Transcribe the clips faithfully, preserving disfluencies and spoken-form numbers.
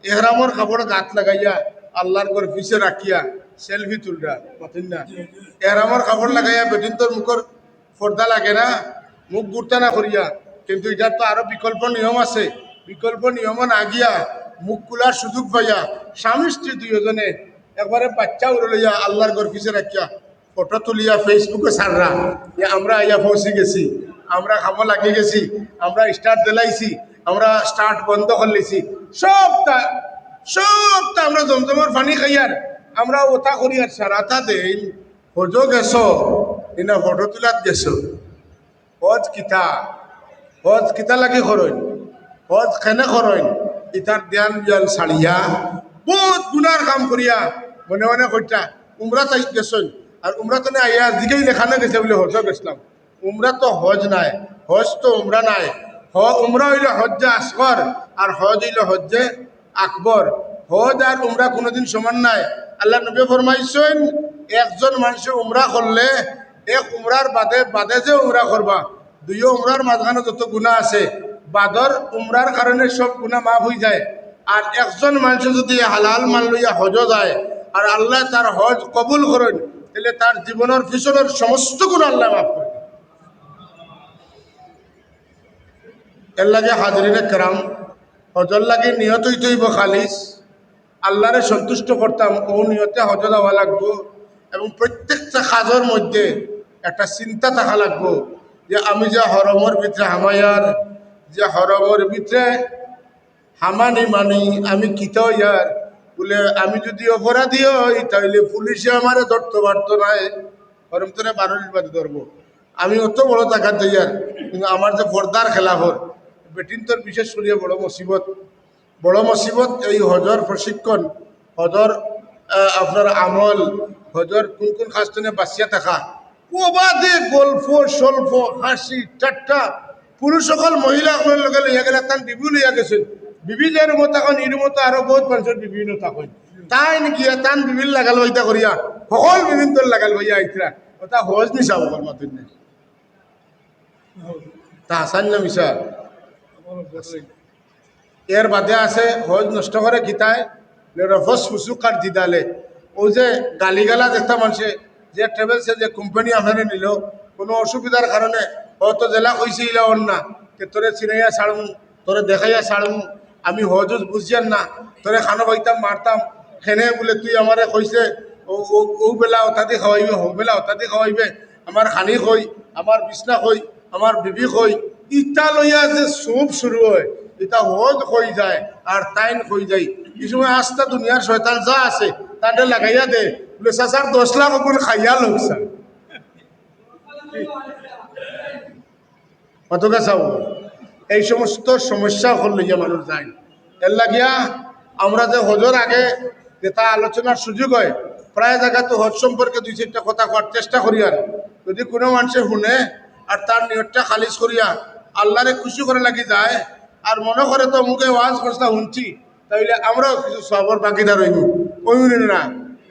এহরামর কাপড় গাত লাগাইয়া, আল্লাহর ঘর পিছে রাখিয়া সেলফি তুলরা, মাতইন না? এহরামর কাপড় লাগাইয়া বেটিন্তর মুখর পর্দা লাগে না, মুখ গুরতা না করিয়া। কিন্তু ইটার তো আরো বিকল্প নিয়ম আছে। বিকল্প নিয়মো না গিয়া, মুখ খুলার সুযোগ পাইয়া, স্বামী স্ত্রী দুইজনে একবারে বাচ্চা উরো লইয়া আল্লাহর ঘর পিছে রাখিয়া ফটো তুলিয়া Facebook-এ ছাড়রা যে আমরা আইয়া পৌঁছি গেছি, আমরা কামো লাগি গেছি, আমরা স্টার্ট দিলাইছি, আমরা স্টার্ট বন্ধ করলিছি। সবটা, সবটা আমরা জমজমর পানি খাইয়ার, আমরা ওটা করিয়ার, সারাটা দেইন। হজো গেছো, ইনা ফটো তুলাত গেছো। হজ কিতা? হজ কিতা লাগি করইন? হজ কেনে করইন? ইতার ধ্যান বিয়ান ছাড়িয়া, বউত গুনার কাম করিয়া, মনে মনে কইতা, উমরাত গেছইন, আর উমরা তনে আইয়া জিগাইলে কানো গেছলা বুলে, হজো গেছলাম। উমরা তো হজ নায়, হজ তো উমরা নায়। হ-, উমরা অইলো হজ্জে আসগর, আর হজ অইলো হজ্জে আকবর। হজ আর উমরা কুনুদিন সমান নায়। আল্লাহর নবীয়ে ফরমাইছইন, একজন মানষে উমরা করলে, এক উমরার বাদে, বাদে যে উমরা করবা, দুইও উমরার মাঝখানো যত গুনা আছে, বাদর উমরার কারণে সব গুনা মাফ অইযায়। আর একজন মানষে যুদি হালাল মাল লইয়া হজো যায়, আর আল্লায় তার হজ কবুল করইন, তাইলে তার জীবনর পিছনর সমস্ত গুনা আল্লায় মাফ করি দেইন। এরলাগি হাজিরিনে কেরাম, হজর লাগি নিয়ত অইতে অইবো খালিস, আল্লারে সন্তুষ্ট করতাম, অউ নিয়তে হজো যাওয়া লাগবো। এবং প্রত্যেকটা কাজর মধ্যে একটা চিন্তা থাকা লাগবো যে আমি যে হরমর ভিতরে হামাইয়ার, যে হরমর ভিতরে হামানি মানি, আমি কিতা অইয়ার? বুলে, আমি যুদি অপরাধী অই, তাইলে পুলিশে আমারে ধরতো পারতো নায়, হরম তনে বারো দিন বাদে ধরবো। আমি অত বড় জাগাত যাইয়ার, কিন্তু আমার যে পর্দার খেলাফর, বেটিন্তর বিশেষ করিয়া বড় মুসিবত, বড় মুসিবত এই হজর প্রশিক্ষণ, হজর, আহ, আপনার আমল, হজর কুন কুন কাজ তনে বাচিয়া থাকা, অবাধে গল্প, স্বল্প, হাসি, ঠাট্টা। পুরুষ অকল মহিলা অকলর লগে লইয়া গেলা, তান বিবি লইয়া গেছইন। বিবি যে রুমো থাকইন, ই রুমো তো আরো বউত মানষর বিবি অইন থাকইন। তাইন গিয়া তান বিবির লাগাল বাইতা করিয়া, হকল বিবিন্তর লাগাল বাইয়া আইতরা। অটা হজ নি সাব অকল, মাতইন না? তা হাছা না মিছা? এর বাদে আছে, হজ নষ্ট করে কিতায়? রফস ফুসুক আর জিদালে। অউ যে গালিগালাজ একটা মানষে, যে ট্রাভেলসে যে কোম্পানি আপনারে নিলো, কুনু অসুবিধার কারণে হয়তো যেলা কইছে ইলা অর না, তে তোরে চিনাইয়া ছাড়মু, তোরে দেখাইয়া ছাড়মু, আমি হজ হুজ বুঝিয়ার না, তোরে কানো বাইতাম মারতাম, কেনে বুলে তুই আমারে কইছে, অউ, অউ, অউ বেলা অতাদি খাওয়াইবে, হউ বেলা অতাদি খাওয়াইবে, আমার খানি কই, আমার বিছনা কই, আমার বিবি কই, ইতা লইয়া যে সুপ শুরু অয়, ইতা হজ কই যায়, আর তাইন কই যায়। ই সময় আস্তা দুনিয়ার শয়তান যা আছে, তারে লাগাইয়া দে, বুলে, "চাচার দশ লাখ অগুন খাইয়া লউক স্যার।" মাতউক্কা চাও, এই সমস্ত সমস্যা অকল লইয়া মানুষ যায়। এরলাগিয়া আমরা যে হজর আগে যেটা আলোচনার সুযোগ অয়, প্রায় জাগাত তো হজ সম্পর্কে দুই চাইরটা কথা কওয়ার চেষ্টা করিয়ার। যুদি কুনু মানষে হুনে আর তার নিয়তটা খালিস করিয়া আল্লারে খুশি করার লাগি যায়, আর মনো করে তো মুখে ওয়াজ করছলা হুনছি, তাইলে আমরাও কিছু সওয়াবর ভাগিদার অইমু, অইমু নি না?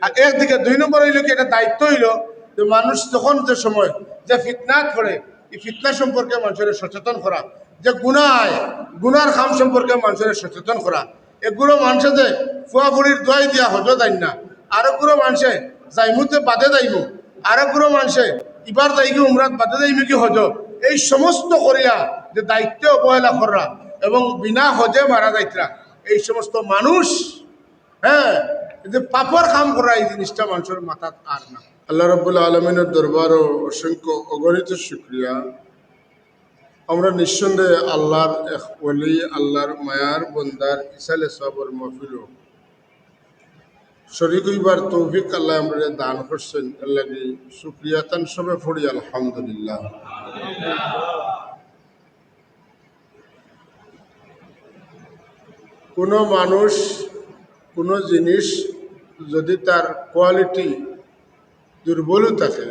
আর একদিকে দুই নম্বর অইলো কি, এটা দায়িত্ব অইলো যে মানুষ যখন যে সময় যে ফিতনাত পড়ে, ই ফিতনা সম্পর্কে মানষরে সচেতন করা, যে গুনাহ, গুনার কাম সম্পর্কে মানষরে সচেতন করা। এগুলো মানষে যে ফুয়া ফুড়ির দোয়াই দিয়া হজো যাইন না, আরো গুলো মানষে যাইমু তে বাদে যাইমু, আরো গুলো মানষে ইবার যাইগি উমরাত বাদে যাইমু কি হজো, এই সমস্ত করিয়া যে দায়িত্বে অবহেলা কররা এবং বিনা হজে মারা যাইতরা, এই সমস্ত মানুষ, হ্যাঁ, এই যে পাপর কাম কররা, এই জিনিসটা মানষর মাথাত আর না। আল্লাহ রাব্বুল আলামিনের দরবারো অসংখ্য অগণিত শুকরিয়া। আমরা নিঃসন্দেহে আল্লাহর এক ওলি, আল্লাহর মায়ার বন্দার ইসালে সওয়াবর মাহফিলো শরিক অইবার তৌফিক আল্লায় আমরারে দান করছইন, এরলাগি শুকরিয়া তান সবে পড়ি আলহামদুলিল্লাহ। কুনু মানুষ, কুনু জিনিস যুদি তার কোয়ালিটি দুর্বলও থাকে,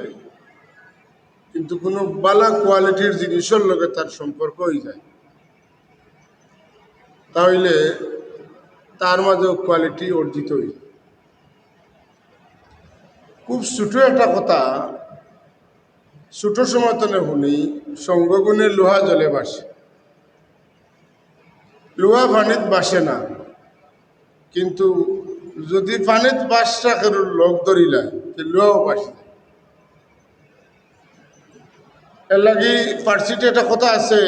কিন্তু কুনু ভালা কোয়ালিটির জিনিসর লগে তার সম্পর্ক অইযায়, তাইলে তার মাঝেও কোয়ালিটি অর্জিত অইযায়। খুব ছোট একটা কথা, ছোট সময় তনে হুনি, সঙ্গগুণে লোহা জলে ভাসে, লোহা পানিত ভাসে না। কিন্তু যদি পানিত ভাসরা কেউর লগ ধরিলায়, তে লুয়াও ভাসি যায়। এরলাগি ফার্সিতে একটা কথা আছে,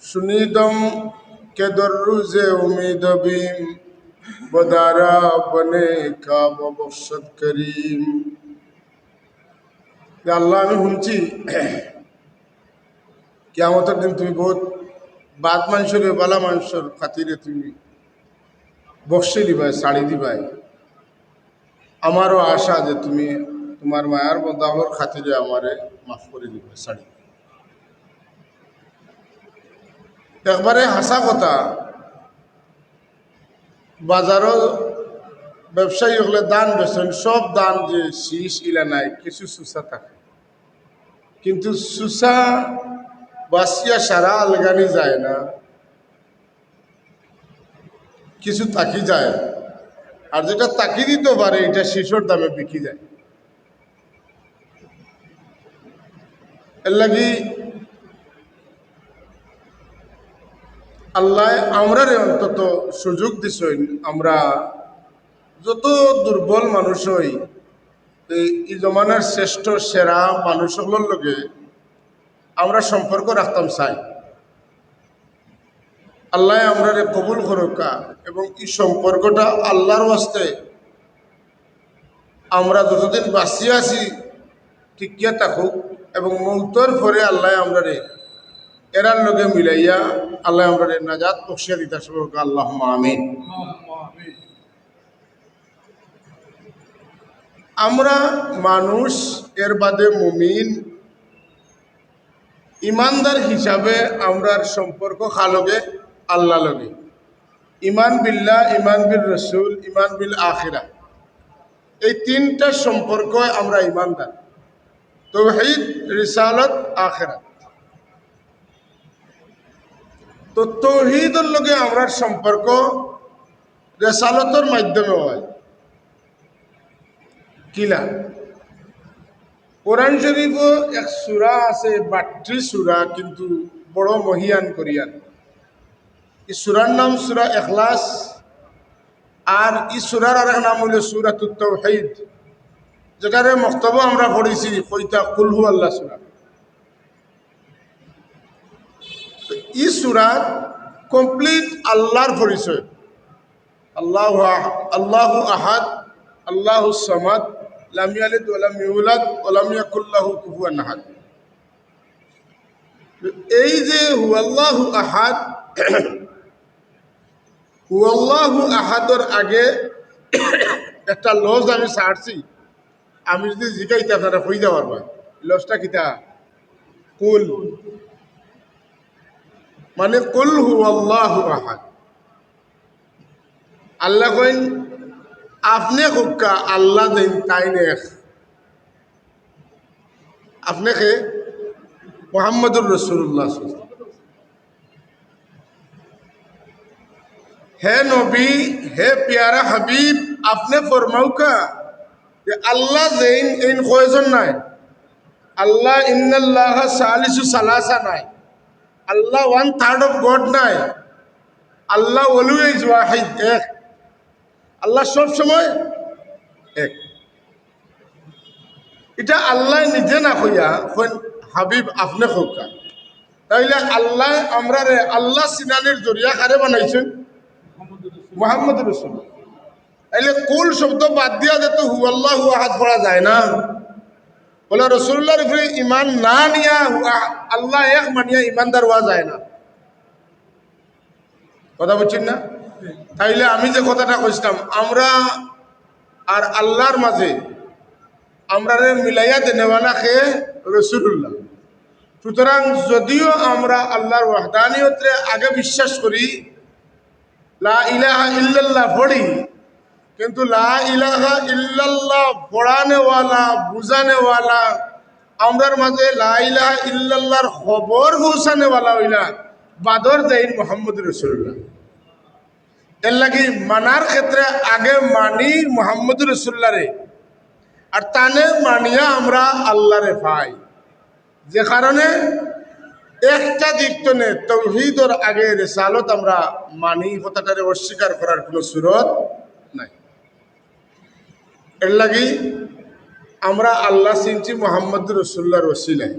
"شنیدم که در روز امید بیم، بدارا بنه کعبه بخشد کریم۔" যে আল্লাহ, আমি হুনছি কিয়ামতর দিন তুমি বউত বাদ মানষরে, ভালা মানষর খাতিরে তুমি বখশি দিবায়, ছাড়ি দিবায়। আমারও আশা যে তুমি তুমার মায়ার বন্দা অকলর খাতিরে আমারে মাফ করি দিবায়, ছাড়ি দিবায়। একবারে হাছা কথা, বাজারো ব্যবসায়ী অকলে ধান বেচইন, সব ধান যে শীষ ইলা নায়, কিছু চুচা থাকে। কিন্তু চুচা বাছিয়া সারা আলগানি যায় না, কিছু থাকি যায়। আর যেটা থাকি দিতো পারে, ইটা শীষর দামে বিকি যায়। এরলাগি আল্লায় আমরারে অন্তত সুযোগ দিছইন, আমরা যত দুর্বল মানুষ অই, এই, এই জমানার শ্রেষ্ঠ সেরা মানুষ অকলর লগে আমরা সম্পর্ক রাখতাম চাই। আল্লায় আমরারে কবুল করউক্কা এবং এই সম্পর্কটা আল্লার ওয়াস্তে আমরা যতদিন বাঁচিয়া আছি টিকিয়া থাকুক, এবং মউতর পরে আল্লায় আমরারে এরার লগে মিলাইয়া আল্লায় আমরারে নাজাত বখশিয়া দিতা সবকা, আল্লাহুম্মা আমিন। আমরা মানুষ, এর বাদে মুমিন, ইমানদার হিসাবে আমরার সম্পর্ক কার লগে? আল্লার লগে। ইমান বিল্লাহ, ইমান বির রসুল, ইমান বিল আখিরা, এই তিনটা সম্পর্ক আমরা ইমানদার। তৌহিদ, রিসালত, আখিরাত। তো তৌহিদর লগে আমরার সম্পর্ক রেসালতর মাধ্যমে অয়। কিলা? কোরআন শরীফো এক সূরা আছে, বাট্টি সূরা, কিন্তু বড় মহিয়ান করিয়ান। এই সূরার নাম সূরা ইখলাস, আর এই সূরার আরেক নাম অইলো সূরাতুত তাওহীদ, যেটারে মক্তবো আমরা পড়ছি, কইতা কুল হু আল্লাহ সূরা। তো এই সূরাত complete আল্লাহর পরিচয়। আল্লাহু আহ-, আল্লাহু আহাদ, আল্লাহুস সামাদ, লাম ইয়ালিদ ওয়া লাম ইউলাদ ওয়া লাম ইয়াকুল লাহু কুফুয়ান আহাদ। এই যে হুয়াল্লাহু আহাদ, হুয়াল্লাহু আহাদর আগে একটা লফজ আমি ছাড়ছি, আমি যদি জিগাই তে আপনারা কইতা পারবা, লফজটা কিতা? কুল। মানে, কুল হুয়াল্লাহু আহাদ। আল্লায় কইন, আপনে কউক্কা আল্লাহ যেইন তাইন এক। আপনে কে? মুহাম্মদুর রাসূলুল্লাহ। হে নবী, হে পিয়ারা হাবিব, আপনে ফরমাউক্কা যে আল্লাহ যেইন, এইন কয়জন নায়। আল্লাহ ইন্নাল্লাহা সালিসু সালাসা নায়। আল্লাহ one third of God নায়। আল্লাহ always ওয়াহিদ, এক। আল্লাহ সব সময় এক। ইটা আল্লায় নিজে না কইয়া কইন, হাবিব আপনে কউক্কা। তাইলে আল্লায় আমরারে আল্লাহ চিনানির জরিয়া কারে বানাইছইন? মুহাম্মদুর রাসূল। তাইলে কুল শব্দ বাদ দিয়া যেহেতু হুয়াল্লাহু আহাদ পড়া যায় না, বলে রাসূলুল্লাহর উপরে ইমান না নিয়া হুয়া-, আল্লাহ এক মানিয়া ইমানদার হওয়া যায় না। কথা বুঝছইন না? তাইলে আমি যে কথাটা কইছিলাম, আমরা আর আল্লাহর মাঝে আমরারে মিলাইয়া দেনেওয়ালা কে? রাসূলুল্লাহ। সুতরাং যদিও আমরা আল্লাহর ওয়াহদানিয়তরে আগে বিশ্বাস করি, লা ইলাহা ইল্লাল্লাহ পড়ি, কিন্তু লা ইলাহা ইল্লাল্লাহ পড়ানেওয়ালা, বুঝানেওয়ালা, আমরার মাঝে লা ইলাহা ইল্লাল্লাহর খবর পৌঁছানেওয়ালা অইলা বাদর যেইন মুহাম্মদুর রাসূলুল্লাহ। এরলাগি মানার ক্ষেত্রে আগে মানি মুহাম্মদুর রাসূলুল্লাহরে, আর তানে মানিয়া আমরা আল্লাহরে পাই। যে কারণে একটা দিক তো নে, তৌহিদর আগে রেসালত আমরা মানি, কথাটারে অস্বীকার করার কোনো সুরত নাই। এর লাগি আমরা আল্লাহ চিনছি মোহাম্মদ রসুল্লাহর ওসিলায়।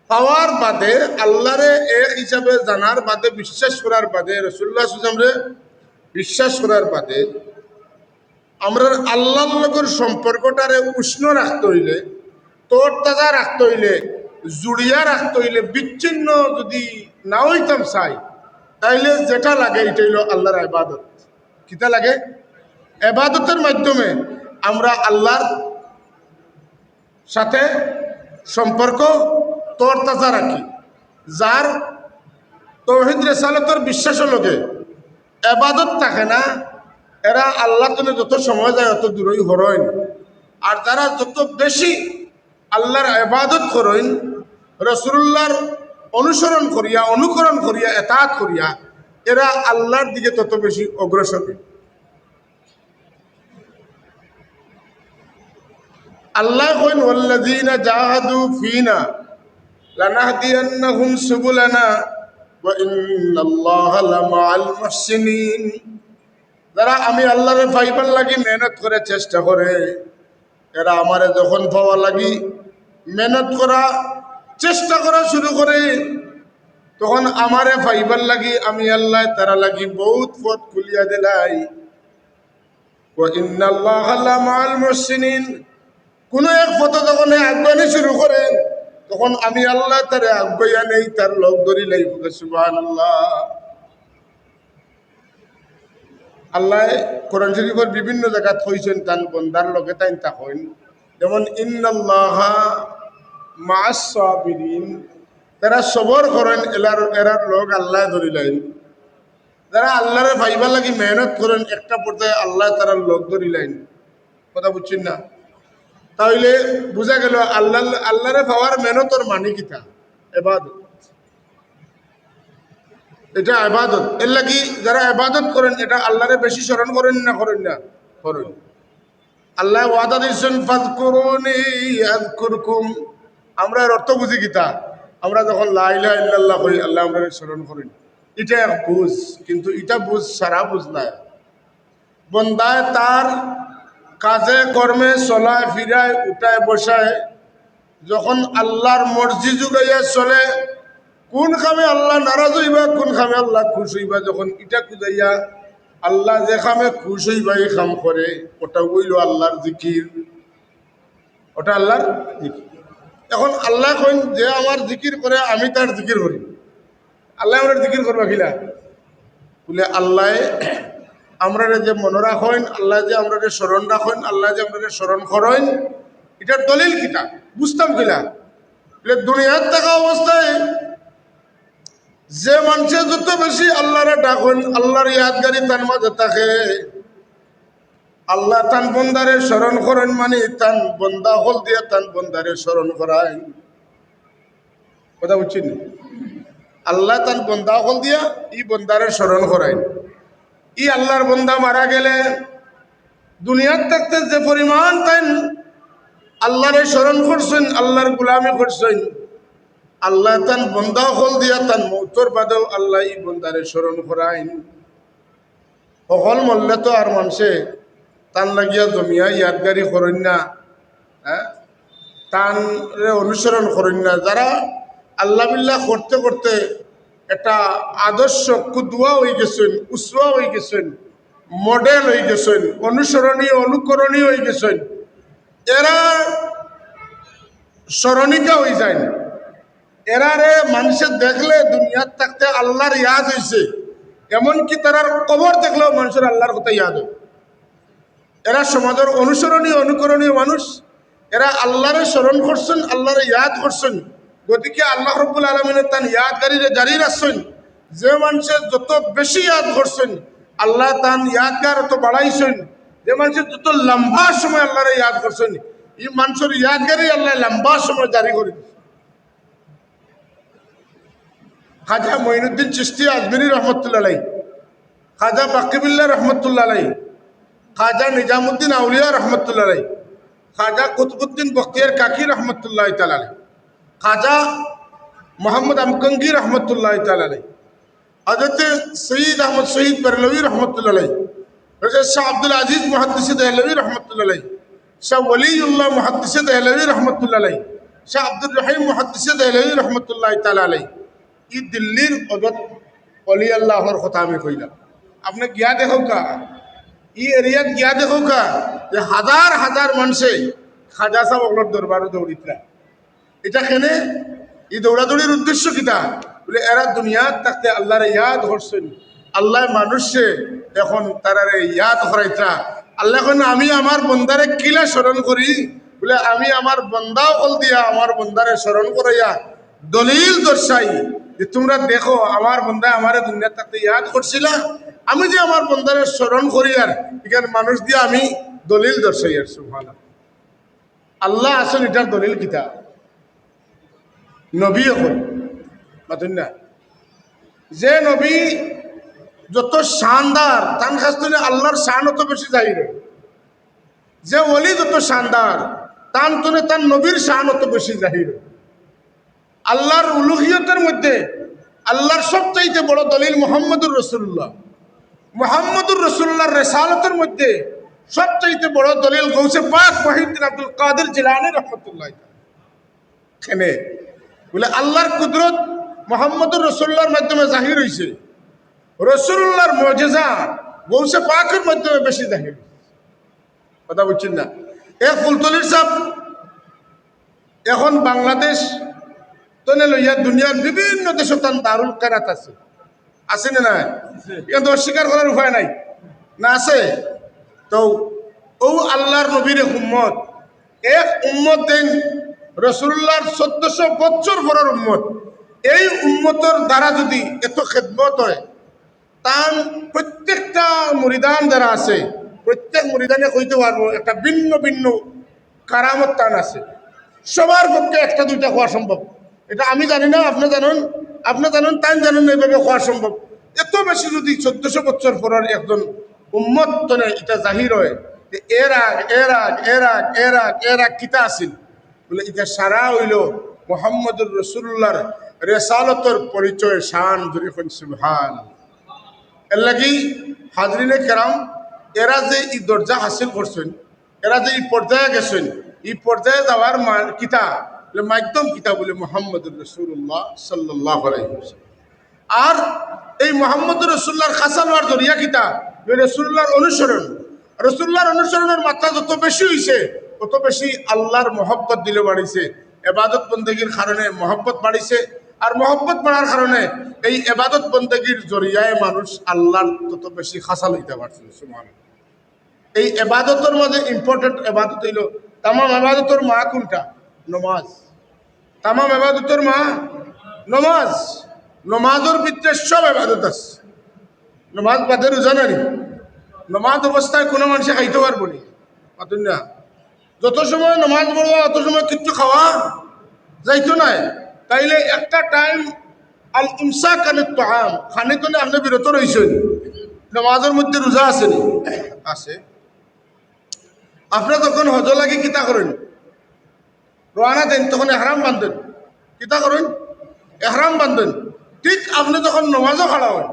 পাওয়ার বাদে, আল্লাহরে এক হিসাবে জানার বাদে, বিশ্বাস করার বাদে, রসুল্লাহ সুজামরে বিশ্বাস করার বাদে, আমরা আল্লাহর লগর সম্পর্কটারে উষ্ণ রাখতে অইলে, তরতাজা রাখতে অইলে, জুড়িয়া রাখতে অইলে, বিচ্ছিন্ন যদি না অইতাম চাই, তাইলে যেটা লাগে, এটা অইলো আল্লাহর ইবাদত। কিতা লাগে? ইবাদতর মাধ্যমে আমরা আল্লাহর সাথে সম্পর্ক তরতাজা রাখি। যার তৌহিদ রেসালতর বিশ্বাসর লগে ইবাদত থাকে না, এরা আল্লাহ তনে যত সময় যায়, অত দূরই হরইন। আর যারা যত বেশি আল্লাহর ইবাদত করইন, রসুলুল্লাহর অনুসরণ করিয়া, অনুকরণ করিয়া, এতাআত করিয়া, এরা আল্লাহর দিকে তত বেশি অগ্রসর অইন। আল্লাহ কইন, "ওয়াল্লাযীনা জাহাদু ফীনা লানাহদিয়ান্নাহুম সুবুলানা ওয়া ইন্নাল্লাহা লামাআল মুহসিনিন।" যারা আমি আল্লাহরে পাইবার লাগি মেহনত করে, চেষ্টা করে, এরা আমারে যখন পাওয়া লাগি মেহনত করা, চেষ্টা করা শুরু করে, তখন আমারে পাইবার লাগি আমি আল্লাহ তারা লাগি বহুত পথ খুলিয়া দিলাই। ওয়া ইন্নাল্লাহা লামাআল মুহসিনিন। কোনো এক পথে যখন হে আগুয়ানি শুরু করে, তখন আমি আল্লাহ তারে আগুয়াইয়া নেই, তার লগ ধরিলাই। সুবহানাল্লাহ। আল্লাহ কোরআন শরীফর বিভিন্ন জাগাত কইছইন, তান বন্দার লগে তাইন থাকইন। যেমন, "ইন্নাল্লাহা মাআস সাবিরিন", তারা সবর করইন, এলার, এরার লগ আল্লাহ ধরিলাইন। যারা আল্লাহরে পাইবার লাগি মেহনত করইন, একটা পর্যায়ে আল্লাহ তারার লগ ধরিলাইন। কথা বুঝছইন না? তাইলে বুঝা গেল আল্লাহ, আল্লাহরে পাওয়ার মেহনতর মানে কিতা? ইবাদত। এটা ইবাদত। এর লাগি যারা ইবাদত করইন, এটা আল্লাহরে বেশি স্মরণ করইন না, করইন না? করইন। আল্লাহ ওয়াদা দিছইন, "ফাযকুরুনি আযকুরকুম।" আমরা এর অর্থ বুঝি কিতা? আমরা যখন লা ইলাহা ইল্লাল্লাহ কই, আল্লাহ আমরারে স্মরণ করইন। এটা এক বুঝ, কিন্তু এটা বুঝ সারা বুঝ নায়। বন্দায় তার কাজে কর্মে, চলায় ফিরায়, উঠায় বসায়, যখন আল্লাহর মর্জি যুগাইয়া চলে, কোন কামে আল্লাহ নারাজ অইবা, কোন কামে আল্লাহ খুশ অইবা, যখন ইটা খুজাইয়া আল্লাহ যে কামে খুশ অইবা, ই কাম করে, ওটা অইলো আল্লাহর জিকির, ওটা আল্লাহর জিকির। এখন আল্লাহ কইন, "যে আমার জিকির করে, আমি তার জিকির করি।" আল্লাহ আমরার জিকির করবা কিলা? বুলে, আল্লাহ আমরারে যে মনো রাখইন, আল্লাহ যে আমরারে স্মরণ রাখইন, আল্লাহ যে আমরারে স্মরণ করইন, ইটার দলিল কিতা? বুঝতাম কিলা? বুলে, দুনিয়াত থাকা অবস্থায় যে মানষে যত বেশি আল্লাহরে ডাকইন, আল্লাহর ইয়াদগারি তান মাঝে থাকে, আল্লাহ তান বন্দারে স্মরণ করইন, মানে তান বন্দা অকল দিয়া তান বন্দারে স্মরণ করাইন। কথা বুঝছইন নি? আল্লাহ তান বন্দা অকল দিয়া ই বন্দারে স্মরণ করাইন। ই আল্লাহর বন্দা মারা গেলে দুনিয়াত থাকতে যে পরিমাণ তাইন আল্লাহরে স্মরণ করছইন, আল্লাহর গোলামি করছইন, আল্লাহ তান বন্দা অকল দিয়া তান মউতর বাদেও আল্লাহ ই বন্দারে স্মরণ করাইন। হকল মরলে তো আর মানষে তান লাগিয়া জমিয়া ইয়াদগারি করইন না, হ্যাঁ, তানরে অনুসরণ করইন না। যারা আল্লাহ বিল্লাহ করতে করতে একটা আদর্শ কুদওয়া অইগেছইন, উসওয়া অইগেছইন, মডেল অইগেছইন, অনুসরণীয়, অনুকরণীয় অইগেছইন, এরা স্মরণিকা অইযাইন। এরারে মানষে দেখলে দুনিয়াত থাকতে আল্লাহর ইয়াদ অইছে, এমনকি তারার কবর দেখলেও মানষর আল্লাহর কথা ইয়াদ অয়। এরা সমাজর অনুসরণীয়, অনুকরণীয় মানুষ। এরা আল্লাহরে স্মরণ করছইন, আল্লাহরে ইয়াদ করছইন। গতিকে আল্লাহ রব্বুল আলামিনে তান ইয়াদগারিরে জারি রাখছইন। যে মানষে যত বেশি ইয়াদ করছইন, আল্লাহ তান ইয়াদগার অত বাড়াইছইন। যে মানষে যত লম্বা সময় আল্লাহরে ইয়াদ করছইন, ই মানষর ইয়াদগারি আল্লাহ লম্বা সময় জারি করি দিছইন। খাজা মঈনুদ্দিন চিশতি আজমিরী রহমতুল্লাহ আলাইহি, খাজা বাকিবিল্লাহ রহমতুল্লাহ আলাইহি, খাজা নিজামুদ্দিন আউলিয়া রহমতুল্লাহ আলাইহি, খাজা কুতুবুদ্দিন বখতিয়ার কাকি রহমতুল্লাহ তাআলা আলাইহি, খাজা মোহাম্মদ আমকঙ্গি রহমতুল্লাহ তাআলা আলাইহি, হযরত সৈয়দ আহমদ শহীদ বেরলভী রহমতুল্লাহ আলাইহি, হযরত শাহ আব্দুল আজিজ মুহাদ্দিসে দেহলভী রহমতুল্লাহ আলাইহি, শাহ ওলিউল্লাহ মুহাদ্দিসে দেহলভী রহমতুল্লাহ আলাইহি, শাহ আব্দুর রহিম মুহাদ্দিসে দেহলভী রহমতুল্লাহ তাআলা আলাইহি। ই দিল্লির হযরত ওলি আল্লাহর কথা আমি কইলাম। আপনে গিয়া দেখউক্কা, ই এরিয়াত গিয়া দেখউক্কা যে হাজার হাজার মানষে খাজা সাব অকলর দরবারো দৌড়িতরা। ইটা কেনে? ই দৌড়াদৌড়ির উদ্দেশ্য কিতা? বুলে, এরা দুনিয়াত থাকতে আল্লাহরে ইয়াদ করছইন, আল্লায় মানুষরে অখন তারারে ইয়াদ করাইতরা। আল্লায় কইন, "আমি আমার বন্দারে কিলা স্মরণ করি?" বুলে, "আমি আমার বন্দা অকল দিয়া আমার বন্দারে স্মরণ করাইয়া দলিল দর্শাই যে, তুমরা দেখো, আমার বন্দায় আমারে দুনিয়াত থাকতে ইয়াদ করছিলা, আমি যে আমার বন্দারে স্মরণ করিয়ার, ইখান মানুষ দিয়া আমি দলিল দর্শাইয়ার।" সুবহানাল্লাহ। আল্লাহ আছইন, ইটার দলিল কিতা? নবী অকল। মাতইন না? যে নবী যত শানদার, তান কাছ থনে আল্লাহর শান অত বেশি জাহির অয়। যে ওলি যত শানদার, তান থনে তান নবীর শান অত বেশি জাহির অয়। আল্লাহর উলুহিয়তর মধ্যে আল্লাহর সবচাইতে বড় দলিল মুহাম্মদুর রাসূলুল্লাহ। মুহাম্মদুর রাসূলুল্লাহর রিসালতর মধ্যে সবচাইতে বড় দলিল গৌসে পাক মহিউদ্দিন আব্দুল কাদের জিলানী রহমতুল্লাহ। কেনে? বুলে, আল্লাহর কুদরত মুহাম্মদুর রাসূলুল্লাহর মাধ্যমে জাহির অইছে, রাসূলুল্লাহর মুজিজা গৌসে পাকর মাধ্যমে বেশি জাহির অইছে। কথা বুঝছইন না? এ ফুলতলির সাব অখন বাংলাদেশ থনে লইয়া দুনিয়ার বিভিন্ন দেশো তান দারুল কেরাত আছে, আছে না নাই? ইখান তো অস্বীকার করার উপায় নাই, না আছে? তো অউ আল্লাহর নবীর এক উম্মত, এক উম্মত দেন রাসূলুল্লাহর চৌদ্দশো বছর পরর উম্মত। এই উম্মতর দ্বারা যদি এত খেদমত অয়, তান প্রত্যেকটা মুরিদান যারা আছে, প্রত্যেক মুরিদানে কইতে পারবো একটা ভিন্ন ভিন্ন কারামত তান আছে। সবার পক্ষে একটা দুইটা কওয়া সম্ভব, এটা আমি জানি না, আপনে জানইন, আপনে জানইন, তাইন জানইন, এইভাবে কওয়া সম্ভব। এত বেশি যদি চৌদ্দশো বছর পরর একজন উম্মত থনে ইটা জাহির অয়, যে এর আগ, এর আগ, এর আগ, এর আগ, এর আগ কিতা আছিল? বুলে, ইটা সারা অইলো মুহাম্মদুর রাসূলুল্লাহর রিসালতর পরিচয়, শান। জোরে কইন সুবহান। এর লাগি হাজরিনে কেরাম, এরা যে ই দরজা হাসিল করছইন, এরা যে ই পর্যায়ে গেছইন, ই পর্যায়ে যাওয়ার মা-, কিতা, বুলে, মাধ্যম কিতা? বুলে, মুহাম্মদুর রাসূলুল্লাহ সাল্লাল্লাহু আলাইহি ওয়াসাল্লাম। আর এই মুহাম্মদুর রাসূলুল্লাহর খাসা অওয়ার জরিয়া কিতা? বুলে, রাসূলুল্লাহর অনুসরণ। রাসূলুল্লাহর অনুসরণর মাত্রা যত বেশি অইছে, তত বেশি আল্লাহর মহব্বত দিলো বাড়িছে। ইবাদত বন্দেগীর কারণে মহব্বত বাড়িছে, আর মহব্বত বাড়ার কারণে এই ইবাদত বন্দেগীর জরিয়ায় মানুষ আল্লাহর তত বেশি খাসা লইতা পারছে। সুবহানাল্লাহ। এই এবাদতর মাঝে important এবাদত অইলো, তামাম এবাদতর মা কোনটা? নমাজ। তামাম এবাদতর মা নমাজ। নমাজর ভিতরে সব এবাদত আছে। নমাজ বাদে রোজা নানি? নমাজ অবস্থায় কুনু মানষে খাইতো পারবো নি? মাতইন না। যত সময় নমাজ পড়বা, অত সময় কিচ্ছু খাওয়া যাইতো নায়। তাইলে একটা time আল ইমসাক আনিত তাআম, খানি থনে আপনে বিরত রইছইন, নমাজর মধ্যে রোজা আছে নি? আছে। আপনে যখন হজো লাগি কিতা করইন? রওয়ানা দেইন, তখন এহরাম বান্ধইন। কিতা করইন? এহরাম বান্ধইন। ঠিক আপনে যখন নমাজো খাড়া অইন,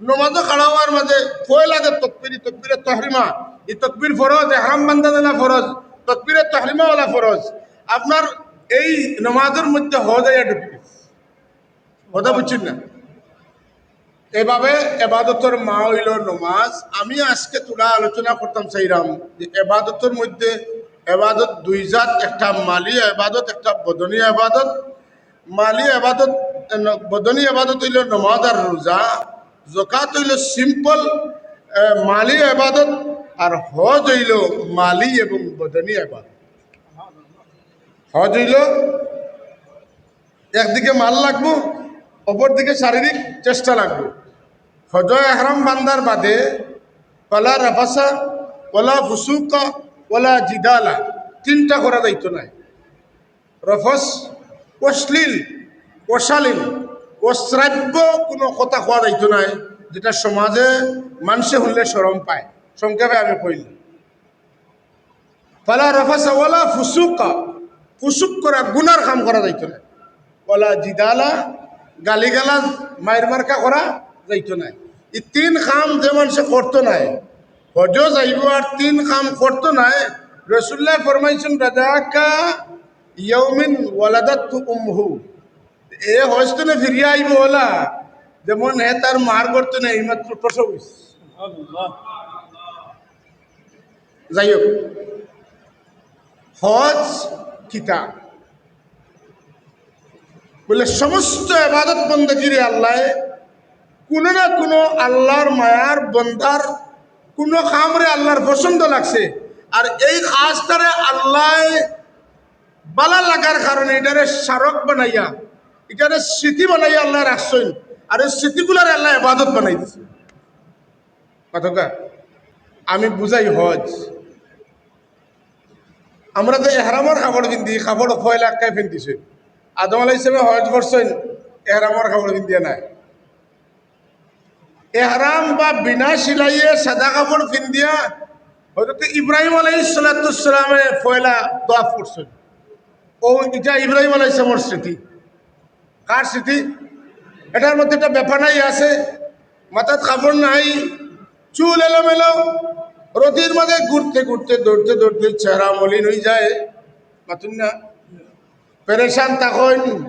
নমাজো খাড়া অওয়ার মাঝে পয়লা যে তকবির, ই তকবিরে তহরিমা, ই তকবির ফরজ, এহরাম বান্ধা যেলা ফরজ, তকবিরে তহরিমা অলা ফরজ। আপনার এই নমাজর মধ্যে হজ আইয়া ঢুকি গেছে। কথা বুঝছইন না? এভাবে এবাদতর মা অইলো নমাজ। আমি আজকে থুড়া আলোচনা করতাম চাইরাম যে এবাদতর মধ্যে এবাদত দুই জাত, একটা মালি এবাদত, একটা বদনী এবাদত। মালি এবাদত, ন-, বদনী এবাদত অইলো নমাজ আর রোজা, জকাত অইলো simple, এ, মালি এবাদত, আর হজ অইলো মালি এবং বদনী এবাদত। হজ অইলো একদিকে মাল লাগবো, অপরদিকে শারীরিক চেষ্টা লাগবো। হজো এহরাম বান্ধার বাদে ফালা রাফাসা ওয়ালা ফুসুকা ওয়ালা জিদালা, তিনটা করা যাইতো নায়। রফস, অশ্লীল, অশালীন, অশ্রাব্য কুনু কথা কওয়া যাইতো নায়, যেটা সমাজে মানষে হুনলে শরম পায়। সংক্ষেপে আমি কইলাম, ফালা রাফাসা ওয়ালা ফুসুকা, ফুসুক করা, গুনার কাম করা যাইতো নায়। ওয়ালা জিদালা, গালিগালাজ, মাইর মার্কা করা যাইতো নায়। এই তিন কাম যে মানষে করতো নায়, হজো যাইবো আর তিন কাম করতো নায়, রসুল্লায় ফরমাইছইন, "রাজাকা ইয়াউমিন ওয়ালাদাতহু উম্মুহু।" এ হজ তনে ফিরিয়া আইবো অলা, যেমন হে তার মার গর্ভ তনে এইমাত্র প্রসব অইছে। যাই হোক, হজ কিতা? বলে, সমস্ত ইবাদত বন্দেগিরে আল্লায় কুনু না কুনু আল্লার মায়ার বন্দার কুনু কামরে আল্লার পছন্দ লাগছে, আর এই কাজটারে আল্লায় বালা লাগার কারণে ইটারে স্মারক বানাইয়া, ইটারে স্মৃতি বানাইয়া আল্লায় রাখছইন, আর এই স্মৃতিগুলারে আল্লায় ইবাদত বানাই দিছে। কতকা আমি বুঝাই হজ। আমরা যে এহরামর কাপড় পিন্দি, কাপড় পয়লা আক্কায় পিন্দিছইন। আদম আলাইহিস সালামে হজ করছইন এহরামর কাপড় পিন্দিয়া নায়। এহরাম বা বিনা সিলাইয়ে সাদা কাপড় পিন্দিয়া হযরত ইব্রাহিম আলাইহিস সালাতু ওয়াস সালামে পয়লা তওয়াফ করছইন। ও, ইটা ইব্রাহিম আলাইহিস সালামর স্মৃতি। কার স্মৃতি? এটার মধ্যে একটা বেপানাই আছে, মাথাত কাপড় নাই, চুল এলোমেলো, রোদের মাঝে ঘুরতে ঘুরতে, দৌড়তে দৌড়তে চেহারা মলিন হয়ে যায়। মাতুন না? পেরেশান তখন।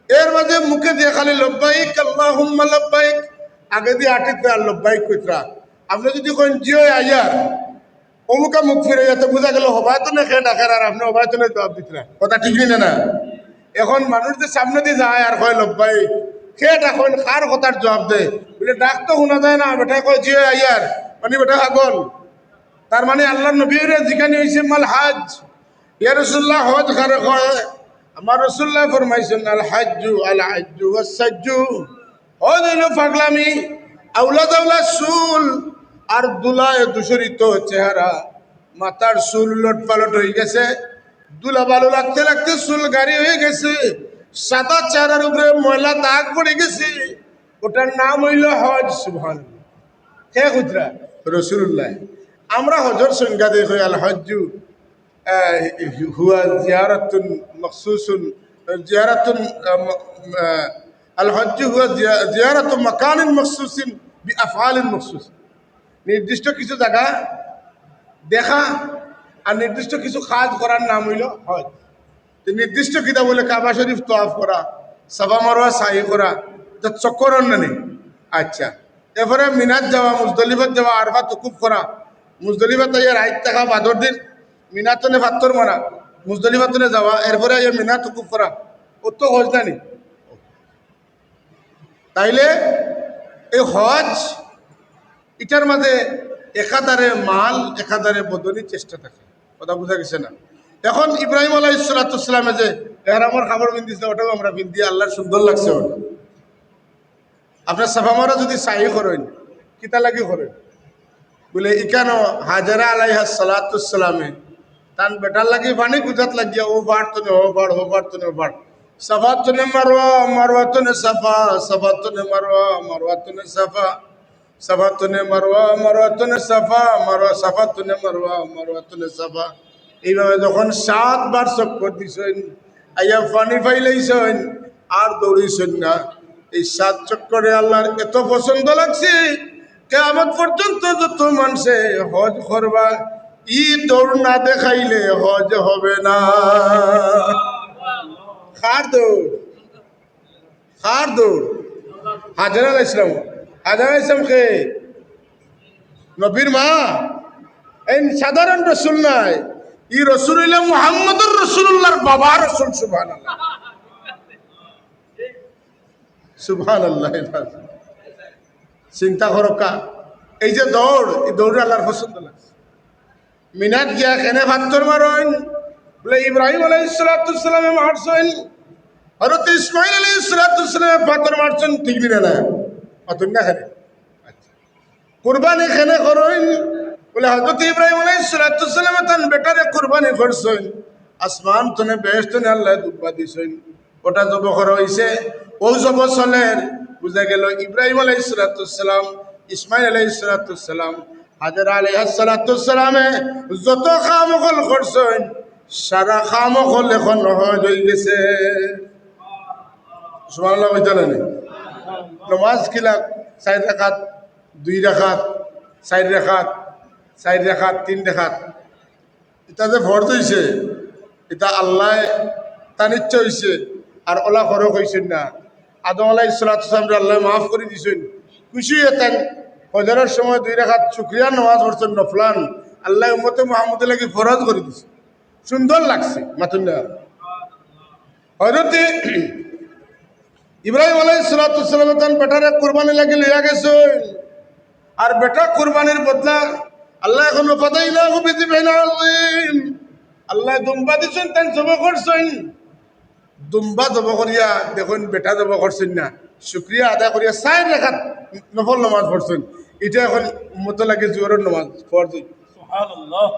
এর মাঝে মুখে দিয়ে খালি "লব্বাইক আল্লাহুম্মা লব্বাইক", আগে দিয়ে আটিত্রা আর "লব্বাইক" কইত্রা। আপনি যদি কইন "জি অয় আইয়ার", অমুকা মুখ ফিরে যেতে বুঝা গেল হবায়তনে খে ডাকের আর আপনি হবায়তনে জবাব দিত্রা। কথা ঠিক নি না? এখন মানুষ যে সামনে দিয়ে যায় আর কয় "লব্বাইক", খে ডাকইন, কার কথার জবাব দেয়? বলে, "ডাক তো শোনা যায় না, বেটা কয় জি অয় আইয়ার", মানে বেটা পাগল। তার মানে আল্লাহর নবীরে জিকানি হইছে, "মাল হাজ?" ইয়া রাসূলুল্লাহ, হজ কারে কয়? আমার রাসূলুল্লাহ ফরমাইছেন, "আল হাজ্জু, আল হাজ্জু ওয়াস সাজ্জু।" হজ হইল পাগলামি, আউলা দাউলা চুল, আর ধুলায় ধূসরিত চেহারা, মাথার চুল উলট পালট হয়ে গেছে, ধুলা বালু লাগতে লাগতে চুল গাড়ি হয়ে গেছে, সাদা চেহারার উপরে ময়লা দাগ পড়ে গেছে, ওটার নাম হইল হজ। সুবহানাল্লাহ। কে কইত্রা? রাসূলুল্লাহ। আমরা হজর সংজ্ঞা দেখি, আল হজ্জু আহ, হুয়া জিয়ারাতুন মখসুসুন, জিয়ারাতুন, আহ, ম-, আহ, আল হজ্জু হুয়া জিয়া-, জিয়ারাতু মাকানিন মখসুসিন বি আফআলিন মখসুস। নির্দিষ্ট কিছু জায়গা দেখা আর নির্দিষ্ট কিছু কাজ করার নাম হইল হজ। তো নির্দিষ্ট কিতা বলে? কাবা শরীফ তওয়াফ করা, সাফা মারওয়া সাই করা, তো চক্কর না নি? আচ্ছা, এরপরে মিনাত যাওয়া, মুজদলিফাত যাওয়া, আরফাত উকুফ করা, মুজদলিফাত আইয়া রাইত থাকা, বাদর দিন মিনাতনে পাত্তর মারা, মুজদলিফাতনে যাওয়া, এরপরে আইয়া মিনাত উকুফ করা, ও তো হজ না নি? তাইলে এই হজ, ইটার মাঝে একাধারে মাল, একাধারে বদনি চেষ্টা থাকে। কথা বুঝা গেছে না? এখন ইব্রাহিম আলাইহিস সালাতু ওয়াস সালামে যে এহরামর কাপড় পিন্দিছে, ওটাও আমরা পিন্দি, আল্লাহর সুন্দর লাগছে ওটা। আপনার সাফা মারওয়া যদি সাই করইন, কিতা লাগি করইন? বলে, ইকানো হাজারা আলাইহাস সালাতু ওয়াস সালামে তান বেটার লাগি পানি খুজাত লাগিয়া, ও পার তনে ও পার, ও পার তনে ও পার, সাফা তনে মারওয়া, মারওয়া তনে সাফা, সাফা তনে মারওয়া, মারওয়া তনে সাফা, সাফা তনে মারওয়া, মারওয়া তনে সাফা, মারওয়া, সাফা তনে মারওয়া, মারওয়া তনে সাফা। এইভাবে যখন সাতবার চক্কর দিছইন, আইয়া পানি পাইলাইছইন, আর দৌড়াইছইন না। এই সাত চক্করে আল্লাহর এত পছন্দ লাগছে, কিয়ামত পর্যন্ত যত মানষে হজ করবা, ই দৌড় না দেখাইলে হজ হবে না। কার দৌড়? কার দৌড়? হাজারা আলাইহিস সালাম। হাজারা আলাইহিস সালাম কে? নবীর মা। এই সাধারণ রসুল নায়, ই রসুল হইলে মুহাম্মদুর রাসূলুল্লাহর বাবা রসুল। সুবহানাল্লাহ, সুবহানাল্লাহ। চিন্তা করো কা, এই যে দৌড়, এই দৌড় আল্লাহর পছন্দ লাগছে। মিনাত গিয়া কেনে পাত্তর মারইন? বলে, ইব্রাহিম আলাইহিস সালাতু ওয়াস সালামে মারছইন, হযরত ইসমাইল আলাইহিস সালাতু ওয়াস সালামে পাত্তর মারছইন, ঠিক নি না? পাত্তর না কেনে? আচ্ছা। কুরবানি কেনে করইন? বলে, হযরত ইব্রাহিম আলাইহিস সালাতু ওয়াস সালামে তান বেটারে কুরবানি করছইন, আসমান তনে বেহেশত তনে আল্লাহ দুব্বা দিছইন, ওটা জব করা হইছে, ও জব চলের। বুঝা গেল ইব্রাহিম আলাইহিস সালাতু ওয়াস সালাম, ইসমাইল আলাইহিস সালাতু ওয়াস সালাম, হাজারা আলাইহাস সালাতু ওয়াস সালামে যত কাম অকল করছইন, সারা কাম অকল এখন হজ হয়ে গেছে। সুবহানাল্লাহ কইতা না নি? নমাজ কিলা, চাইর রাকাত, দুই রাকাত, চাইর রাকাত, চাইর রাকাত, তিন রাকাত, ইটা যে ফরজ অইছে, ইটা আল্লায় তান ইচ্ছা অইছে, আর অলা ফরজ অইছে না। আদম আলাইহিস সালাতু ওয়াস সালামরে আল্লায় মাফ করি দিছইন, খুশি অইয়া তান ফজরর সময় দুই রাকাত শুকরিয়ার নমাজ পড়ছইন নফলান, আল্লায় উম্মতে মুহাম্মদর লাগি ফরজ করি দিছইন। সুন্দর লাগছে, মাতুন না? হযরতে ইব্রাহিম আলাইহিস সালাতু ওয়াস সালাম তান বেটারে কুরবানি লাগি লইয়া গেছইন, আর বেটা কুরবানির বদলা আল্লায় কইন ফাদাইনাহু বিযিবহিন আযীম, আল্লায় দুম্বা দিছইন, তান জবো করছইন। দুম্বা জবো করিয়া দেখইন বেটা জবো করছইন না, শুকরিয়া আদায় করিয়া চাইর রাকাত নফল নমাজ পড়ছইন। ইটা অখন উম্মতর লাগি জোহরর নমাজ ফরজ অইছে। সুবহানাল্লাহ।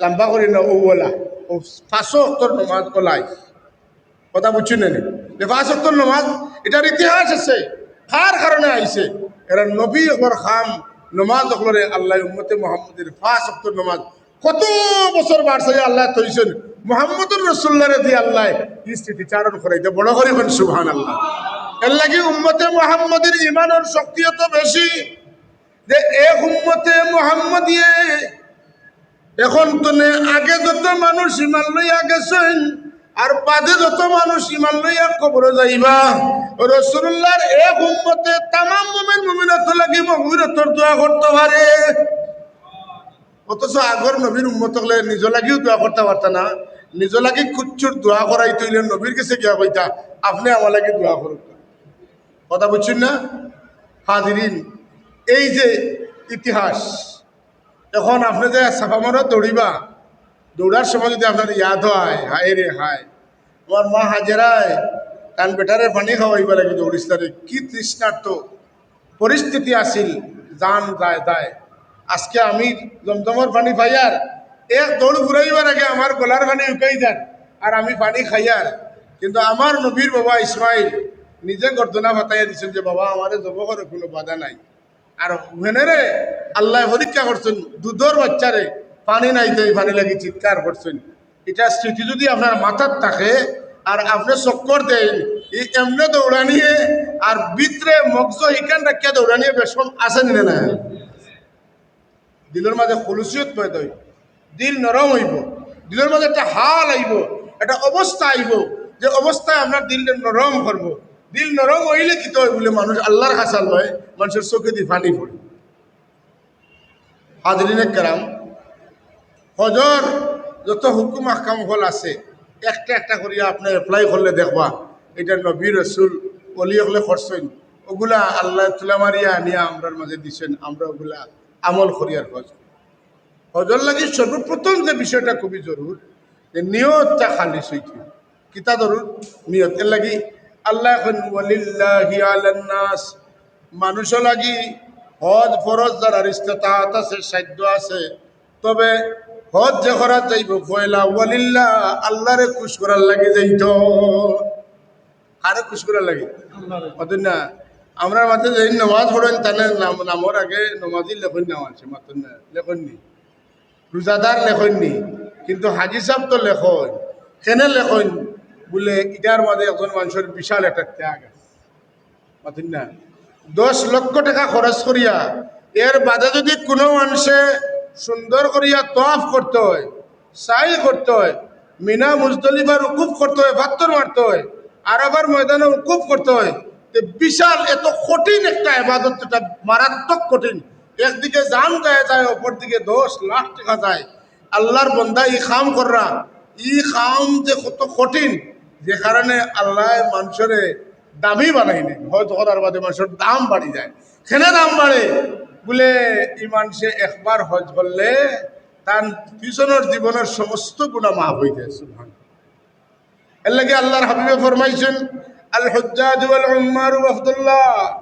লম্বা করি না, অউ অলা, অউ পাঁচ ওয়াক্তর নমাজ অলাই। কথা বুঝছইন না নি? যে পাঁচ ওয়াক্তর নমাজ, ইটার ইতিহাস আছে, কার কারণে আইছে। এরা নবী অকলর কাম, নমাজ অকলরে আল্লায় উম্মতে মুহাম্মদীর পাঁচ ওয়াক্তর নমাজ কত বছর বারছাইয়া আল্লায় থইছইন, মুহাম্মদুর রাসূলুল্লাহরে দিয়া আল্লায় ই স্মৃতিচারণ করাইতা। বড় করি কইন সুবহানাল্লাহ। এর লাগি উম্মতে মুহাম্মদীর ইমানর শক্তি অত বেশি যে এক উম্মতে মুহাম্মদীয়ে অখন তনে আগে যত মানুষ ইমান লইয়া গেছইন, আর বাদে যত মানুষ ইমান লইয়া কবরো যাইবা, রাসূলুল্লাহর এক উম্মতে তামাম মুমিন মুমিনাতর লাগি মাগফিরাতর দোয়া করতা পারে। অথচ আগর নবীর উম্মত অকলে নিজর লাগিও দোয়া করতা পারতা না, নিজর লাগি কুচ্ছুর দোয়া করাইতে অইলে নবীর গেছে গিয়া কইতা, "আপনে আমার লাগি দোয়া করউক্কা।" কথা বুঝছইন না? হাজিরিন, এই যে ইতিহাস, অখন আপনে যে সাফা মারওয়াত দৌড়িবা, দৌড়ার সময় যদি আপনার ইয়াদ অয়, "হায় রে হায়, আমার মা হাজেরায় তান বেটারে পানি খাওয়াইবার লাগি দৌড়িছলা রে, কি তৃষ্ণার্ত পরিস্থিতি আছিল, জান যায় যায়। আজকে আমি জমজমর পানি পাইয়ার, এক দৌড় ঘুরাইবার আগে আমার গলার পানি হুকাই যার, আর আমি পানি খাইয়ার।" কিন্তু আমার নবীর বাবা ইসমাইল নিজে গর্দনা ফাতাইয়া দিছইন যে, "বাবা, আমারে জবো করো, কুনু বাধা নাই।" আর অখানরে আল্লায় পরীক্ষা করছইন, দুধর বাইচ্চারে পানি নাই দেই, পানি লাগি চিৎকার করছইন। ইটা স্মৃতি যদি আপনার মাথাত থাকে আর আপনে চক্কর দেইন, ই এমনে দৌড়ানিয়ে আর ভিতরে মগজ ইখান রাখিয়া দৌড়ানিয়ে বেশকম আছে নি না? দিলর মাঝে খুলুসিয়ত পয়দা অইবো, দিল নরম অইবো, দিলর মাঝে একটা হাল আইবো, একটা অবস্থা আইবো, যে অবস্থায় আপনার দিলটা নরম করবো। দিল নরম অইলে কিতা অয় বুলে মানুষ আল্লাহর কাছে লয়, মানষর চউখেদি পানি পড়ে। হাজিরিনে কেরাম, হজর যত হুকুম আহকাম অকল আছে, একটা একটা করিয়া আপনে apply করলে দেখবা, ইটা নবী, রসুল, অলি অকলে করছইন। অগুলা আল্লায় তুলা মারিয়া আনিয়া আমরার মাঝে দিছইন, আমরা অগুলা আমল করিয়ার হজ। হজর লাগি সর্বপ্রথম যে বিষয়টা খুবই জরুর, যে নিয়তটা খালিস অইতে। কিতা জরুর? নিয়ত। এর লাগি আল্লায় কইন, "ওয়ালিল্লাহি আলান নাস", মানষর লাগি হজ ফরজ যারার ইস্তেতাআত আছে, সাধ্য আছে, তবে হজ যে করাত যাইবো পয়লা ওয়ালিল্লাহ, আল্লাহরে খুশ করার লাগি যাইতো। কারে খুশ করার লাগি? মাতইন না। আমরার মাঝে যেইন নমাজ পড়ইন, তানে নাম, নামর আগে নমাজি লেখইন না মানষে, মাতইন না, লেখইন নি? রোজাদার লেখইন নি? কিন্তু হাজি সাব তো লেখইন। কেনে লেখইন? বুলে ইটার মাঝে একজন মানষর বিশাল একটা ত্যাগ আছে। মাতইন না। দশ লক্ষ টেকা খরচ করিয়া, এর বাদে যদি কুনু মানষে সুন্দর করিয়া তওয়াফ করতে অয়, সাই করতে অয়, মিনা মুজদলিফার উকুফ করতে অয়, পাত্থর মারতে অয়, আরাফার ময়দানে উকুফ করতে অয়, তে বিশাল এত কঠিন একটা ইবাদত, এটা মারাত্মক কঠিন। একদিকে জান যায় যায়, অপরদিকে দশ লাখ টেকা যায়। আল্লাহর বন্দা ই কাম কররা, ই কাম যে কত কঠিন, যে কারণে আল্লায় মানষরে দামি বানাইন। হজ করার বাদে মানষর দাম বাড়ি যায়। কেনে দাম বাড়ে? বুলে ই মানষে একবার হজ করলে তান পিছনর জীবনর সমস্ত গুনা মাফ অই যায়। সুবহান। এর লাগি আল্লাহর হাবিবে ফরমাইছইন, "আল হুজ্জাজ ওয়াল উম্মারু ওয়াফদুল্লাহ।"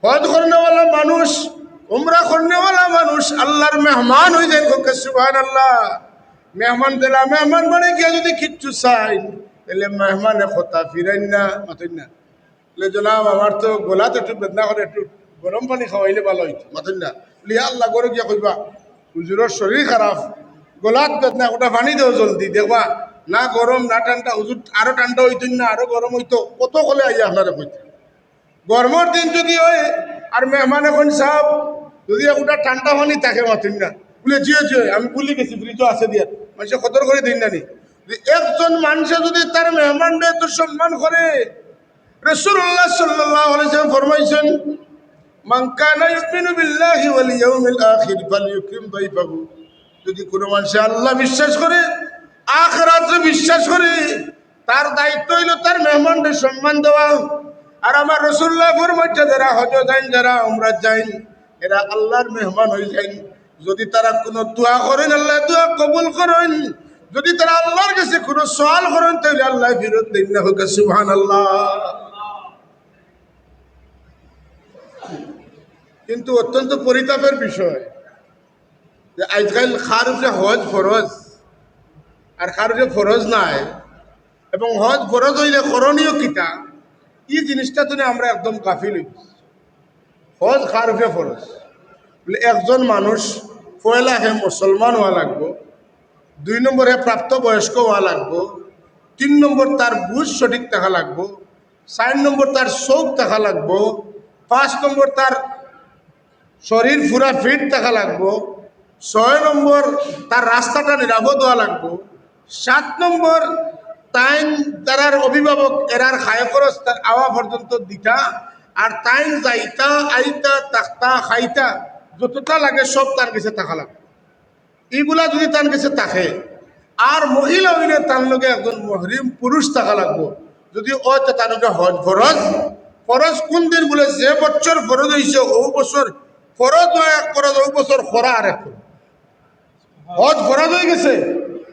হজ করনেওয়ালা মানুষ, উমরা করনেওয়ালা মানুষ আল্লাহর মেহমান অই যায়। কউক্কা সুবহানাল্লাহ। মেহমান দিলা, মেহমান বাড়ি গিয়া যদি কিচ্ছু চাইন, তাইলে মেহমানে কথা ফিরাইন না, মাতইন না। বুলে, "জনাব, আমার তো গলাত একটু বেদনা করে, একটু গরম পানি খাওয়াইলে ভালা অইতো।" মাতইন না। বুলে, "ইয়া আল্লাহ, ঘরো গিয়া কইবা, হুজুরর শরীর খারাপ, গলাত বেদনা, ওটা পানি দেও জলদি।" দেখবা, না গরম না ঠান্ডা, হুজুর আরো ঠান্ডা অইতো না, আরো গরম অইতো, কত কলে আইয়া আপনারে কইতা। গরমর দিন যুদি অয় আর মেহমানে কইন, "সাব, যুদি একটা ঠান্ডা পানি থাকে মাতুন না।" বুলে, "জি অয়, জি অয়, আমি ভুলি গেছি, ফ্রিজো আছে দিয়া।" মানষে কদর করি দেইন না নি? যে একজন মানষে যুদি তার মেহমানরে এত সম্মান করে, রাসূলুল্লাহ সাল্লাল্লাহু আলাইহি ওয়াসাল্লাম ফরমাইছইন, "মান কানা ইউমিনু বিল্লাহি ওয়াল ইয়াউমিল আখির ফালইউকরিম দাইফাহু।" যুদি কুনু মানষে আল্লাহ বিশ্বাস করে, আখিরাতরে বিশ্বাস করে, তার দায়িত্ব অইলো তার মেহমানরে সম্মান দেওয়া। আর আমার রাসূলুল্লাহ ফরমাইছে, যারা হজো যাইন, যারা উমরাত যাইন, এরা আল্লাহর মেহমান অই যাইন। যুদি তারা কুনু দোয়া করইন, আল্লায় দোয়া কবুল করইন। যুদি তারা আল্লাহর গেছে কুনু সওয়াল করইন, তাইলে আল্লায় ফিরত দেইন না। কউক্কা সুবহানাল্লাহ। কিন্তু অত্যন্ত পরিতাপের বিষয় যে আইজকাইল কার উপরে হজ ফরজ আর কার উপরে ফরজ নায়, এবং হজ ফরজ অইলে করণীয় কিতা, ই জিনিসটা থনে আমরা একদম গাফিল অই গেছি। হজ কার উপরে ফরজ? বুলে, একজন মানুষ পয়লা হে মুসলমান অওয়া লাগবো, দুই নম্বর হে প্রাপ্তবয়স্ক অওয়া লাগবো, তিন নম্বর তার বুঝ সঠিক থাকা লাগবো, চাইর নম্বর তার চউখ থাকা লাগবো, পাঁচ নম্বর তার শরীর পুরা ফিট থাকা লাগবো, ছয় নম্বর তার রাস্তাটা নিরাপদ অওয়া লাগবো, সাত নম্বর তাইন তারার অভিভাবক এরার খায় খরচ তার আওয়া পর্যন্ত দিতা, আর তাইন যাইতা, আইতা, থাকতা, খাইতা, যতটা লাগে সব তার গেছে থাকা লাগবো। ইগুলা যুদি তান গেছে থাকে, আর মহিলা অইলে তান লগে একজন মুহরিম পুরুষ থাকা লাগবো। যুদি অয় তে তান উপরে হজ ফরজ, ফরজ কুন দিন? বুলে, যে বছর ফরজ অইছে, অউ বছর ফরজ অয় এক ফরজ, অউ বছর করা আর এক ফরজ। হজ ফরজ অই গেছে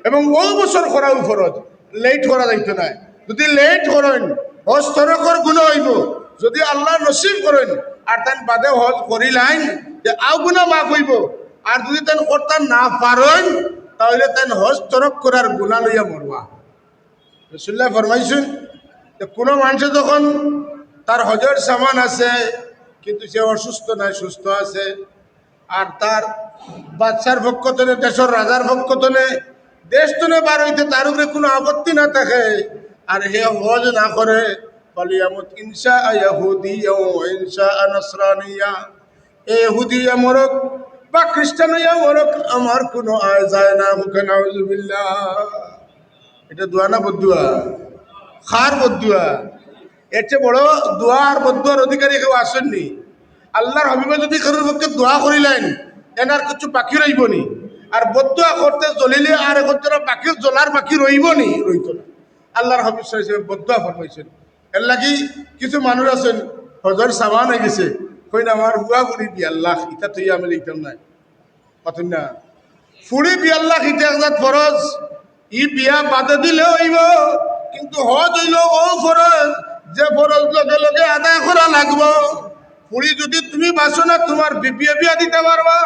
এবং অউ বছর করাও ফরজ, লেট করা যাইতো নায়। যুদি লেট করইন, হজ তরকর গুনা অইবো। যুদি আল্লায় নসিব করইন আর তান বাদে হজ করিলাইন, তে অউ গুনা মাফ অইবো। আর যুদি তান করতা না পারইন, তাইলে তান হজ তরক করার গুনা লইয়া মরবা। রাসূলুল্লায় ফরমাইছইন যে কুনু মানষে যখন তার হজর সামান আছে, কিন্তু সে অসুস্থ নায়, সুস্থ আছে, আর তার বাদশার পক্ষ থনে, দেশর রাজার পক্ষ থনে, দেশ থনে বার অইতে তার উপরে কুনু আপত্তি না থাকে, আর হে হজ না করে, ফালইয়ামুত ইন শাআ ইয়াহুদিয়্যান ওয়া ইন শাআ নাসরানিয়্যা, এ ইহুদি অউক বা খ্রিস্টান অউক, আমার কুনু আয় যায় না। কউক্কা নাউজুবিল্লাহ। ইটা দোয়া না বদদোয়া? কার বদদোয়া? এর চেয়ে বড় দোয়া আর বদদোয়ার অধিকারী কেউ আছইন নি? আল্লাহর হাবিবে যুদি কেউর পক্ষে দোয়া করিলাইন, এন আর কিচ্ছু বাকি রইবো নি? আর বদদোয়া করতে জ্বলিলে আর এখন তোরা বাকি জ্বলার বাকি রইবো নি? রইতো না। আল্লাহর হাবিব সাল্লাল্লাহু আলাইহি ওয়াসাল্লাম বদদোয়া ফরমাইছইন। এর লাগি কিছু মানুষ আছইন, হজর সামান অই গেছে, কইন, "আমার পুয়া ফুড়ি বিয়ার লাখ, ইতা থইয়া আমি যাইতাম নায়।" মাতইন না? ফুড়ি বিয়ার লাখ, ইটা এক জাত ফরজ, ই বিয়া বাদে দিলে অইবো, কিন্তু হজ অইলো অউ ফরজ, যে ফরজ লগে লগে আদায় করা লাগবো। ফুড়ি যুদি তুমি বাঁচো না, তুমার বিবিয়ে বিয়া দিতা পারবা,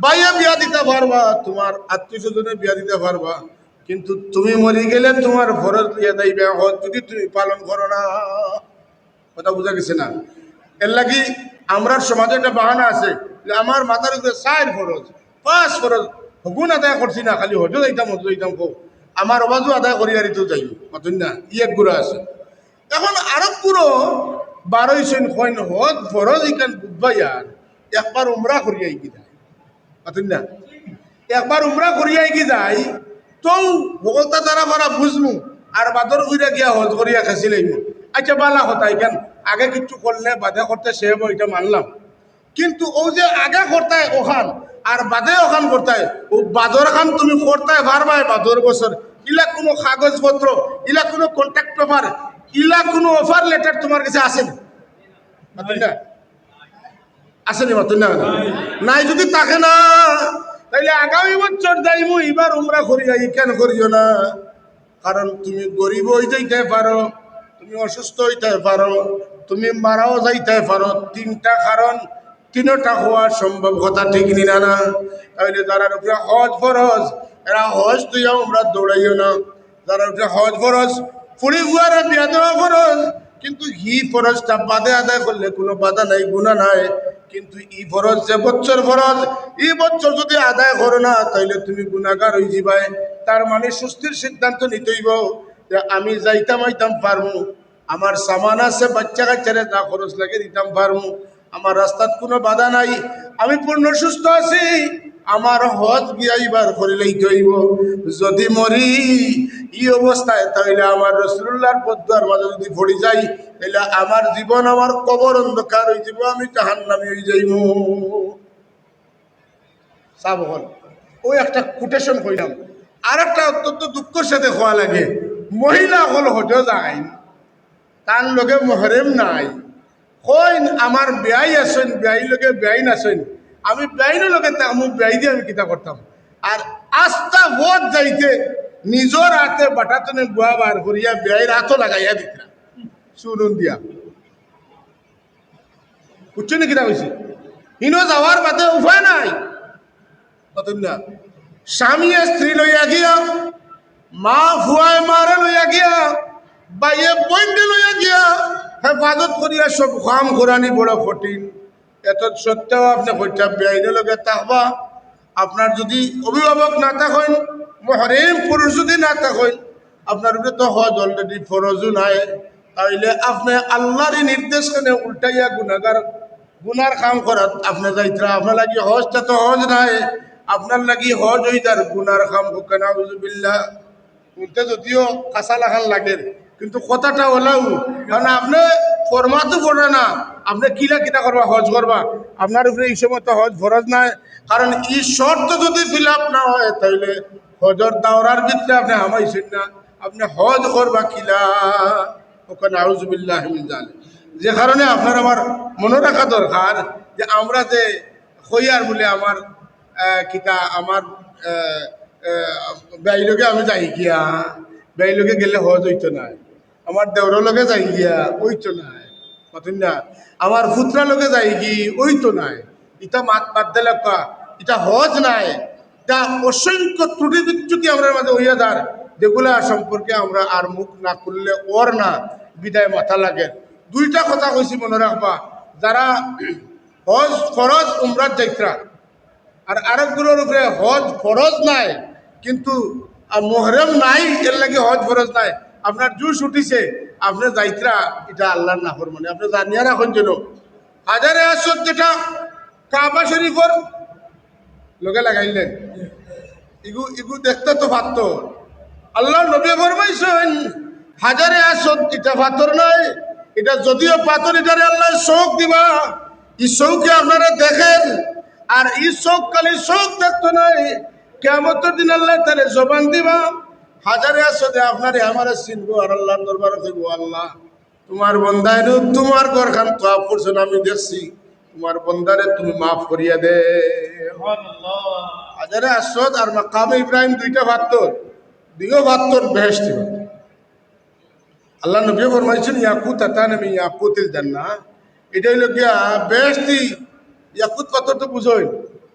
ভাইয়ে বিয়া দিতা পারবা, তুমার আত্মীয় স্বজনে বিয়া দিতা পারবা, কিন্তু তুমি মরি গেলে তুমার ফরজ লইয়া যাইবা, হজ যুদি তুমি পালন করো না। কথা বুঝা গেছে না? এর লাগি আমরার সমাজো একটা বাহানা আছে যে আমার মাথার উপরে চাইর ফরজ, পাঁচ ফরজ, হগুন আদায় করছি না, খালি হজো যাইতাম, হজো যাইতাম, কও, আমার অবাজও আদায় করি আর ইতো যাই, মাতইন না, ই এক গুড়া আছে। এখন আরব গুড়া বার অইছইন, কইন হজ ফরজ ইখান বুঝবায় আর একবার উমরা করিয়া ইগি যায়। মাতইন না? একবার উমরা করিয়া ইগি যাই, তো হকলতা তারা ফারা বুঝমু, আর বাদর ঘুরিয়া গিয়া হজ করিয়া খেছি লাইমু। আচ্ছা, বালা কথা, ইখান আগে কিচ্ছু করলে বাদে করতে সে অইবো, ইটা মানলাম। কিন্তু অউ যে আগে করতায় অখান, আর বাদে অখান করতায়, অউ বাদর খান তুমি করতায় পারবায় বাদর বছর, ইলা কুনু কাগজপত্র, ইলা কুনু কন্ট্রাক্ট পেপার, ইলা কুনু অফার লেটার তুমার গেছে আছে নি? মাতইন না? আছে নি মাতইন না? নাই যুদি থাকে না, তাইলে আগামী বছর যাইমু, ইবার উমরা করিয়া ইখান করিও না। কারণ তুমি গরিব অই যাইতায় পারো, তুমি অসুস্থ অইতায় পারো, তুমি মারাও যাইতায় পারো। তিনটা কারণ, তিনোটা অওয়া সম্ভব, কথা ঠিক নি না, না? তাইলে যারার উপরে হজ ফরজ, এরা হজ থইয়া উমরা দৌড়াইও না। যারার উপরে হজ ফরজ, ফুড়ি ফুয়ারে বিয়া দেওয়া ফরজ, কিন্তু হি ফরজটা বাদে আদায় করলে কুনু বাধা নাই, গুনা নাই। কিন্তু ই ফরজ, যে বছর ফরজ, ই বছর যুদি আদায় করো না, তাইলে তুমি গুনাগার অই যিবায়। তার মানে সুস্থির সিদ্ধান্ত নিতে অইবো যে আমি যাইতাম আইতাম পারমু, আমার সামান আছে, বাচ্চা কাচ্চারে যা খরচ লাগে দিতাম পারমু, আমার রাস্তাত কুনু বাধা নাই, আমি পূর্ণ সুস্থ আছি, আমার হজ গিয়া ইবার করিলাইতে অইবো। যদি মরি ই অবস্থায়, তাইলে আমার রাসুলুল্লাহর বদদোয়ার মাঝে যদি পড়ি যাই, তাইলে আমার জীবন, আমার কবর অন্ধকার অইযিবো, আমি জাহান্নামী অইযাইমু। সাব অকল, অউ একটা কোটেশন কইলাম। আর একটা অত্যন্ত দুঃখর সাথে কওয়া লাগে, মহিলা অকল হজো যাইন, তান লগে মহরম নাই, কইন আমার বিয়াই আছইন, বিয়াই লগে বিয়াইন আছইন, আমি বিয়াইনর লগে থাকমু, বিয়াই দি আমি কিতা করতাম? আর আস্তা পথ যাইতে নিজর আতে বাটা তনে গুয়া বার করিয়া বিয়াইর আতো লাগাইয়া দিতরা। চুরুন দিয়া। বুঝছইন নি কিতা কইছি? হিনো যাওয়ার বাদে উপায় নাই। কতদিন না? স্বামীয়ে স্ত্রী লইয়া গিয়া, মা ফুয়ায় মারে লইয়া গিয়া, বাইয়ে বইনরে লইয়া গিয়া, হেফাজত করিয়া সব কাম করানি বড় কঠিন। এত সত্ত্বেও আপনে কইতা বিয়াইনর লগে থাকবা। আপনার যদি অভিভাবক না থাকইন, মহরম পুরুষ যদি না থাকইন, আপনার উপরে তো হজ already ফরজও নাই। তাইলে আপনে আল্লাহর ই নির্দেশ কেনে উল্টাইয়া গুনাগার, গুনার কাম করাত আপনে যাইতরা? আপনার লাগি হজটা তো হজ নাই, আপনার লাগি হজ অইযার গুনার কাম। নাউজুবিল্লাহ। হুনতে যদিও কাঁচা লাখান লাগের, কিন্তু কথাটা অলাউ, কারণ আপনে ফরমাতো পড়রা না, আপনে কিলা কিতা করবা, হজ করবা, আপনার উপরে ই সময় তো হজ ফরজ নাই। কারণ ই শর্ত যদি fill up না অয়, তাইলে হজর দাওরার ভিতরে আপনে হামাইছইন না, আপনে হজ করবা কিলা? অখন নাউজুবিল্লাহি মিন জালিক। যে কারণে আপনার আমার মনো রাখা দরকার যে আমরা যে কইয়ার বুলে আমার, আহ, কিতা আমার, আহ, আহ, বিয়াইর লগে আমি যাই গিয়া, বিয়াইর লগে গেলে হজ অইতো নায়, আমার দেওরর লগে যাই গিয়া অইতো নায়, মাতইন না, আমার পুত্রার লগে যাই গি অইতো নায়, ইতা মাত বাদ দিলাউক্কা, ইতা হজ নায়। ইতা অসংখ্য ত্রুটি বিচ্যুতি আমরার মাঝে অইয়া যার, যেগুলা সম্পর্কে আমরা আর মুখ না খুললে অর না, বিদায় মাতা লাগে। দুইটা কথা কইছি মনো রাখবা, যারা হজ ফরজ উমরাত যাইতরা, আর আরকগুলোর উপরে হজ ফরজ নাই, কিন্তু আহ, মহরম নাই, এর লাগি হজ ফরজ নাই। আপনার জুশ উঠিছে, আপনে যাইতরা, ইটা আল্লাহর নাফরমানি, আপনে জানিয়া রাখইন যেন। হাজারে আসওয়াদ যেটা কাবা শরীফর লগে লাগাইলেন, ইগু, ইগু দেখতে তো পাত্থর। আল্লাহর নবী ফরমাইছইন, হাজারে আসওয়াদ ইটা পাত্থর নায়, ইটা যদিও পাত্থর, ইটারে আল্লায় চউখ দিবা, ই চউখে আপনারে দেখের, আর ই চউখ খালি চউখ দেখতো নায়, কিয়ামতর দিন আল্লায় তারে জবান দিবা, হাজারে আসওয়াদে আপনারে আমারে চিনবো, আর আল্লাহর দরবারে কইবো, আল্লাহ, তুমার বন্দায় নু তুমার ঘরখান তওয়াফ করছইন, আমি দেখছি, তুমার বন্দারে তুমি মাফ করিয়া দেও। হাজারে আসওয়াদ আর মাকামে ইব্রাহিম দুইটা পাত্থর, দুইও পাত্থর বেহেশতি। আল্লাহর নবী ফরমাইছইন, ইয়াকুতাতানি মিন ইয়াকুতিল জান্নাহ, ইটা অইলো গিয়া বেহেশতি ইয়াকুত পাত্থর। তো বুঝইন,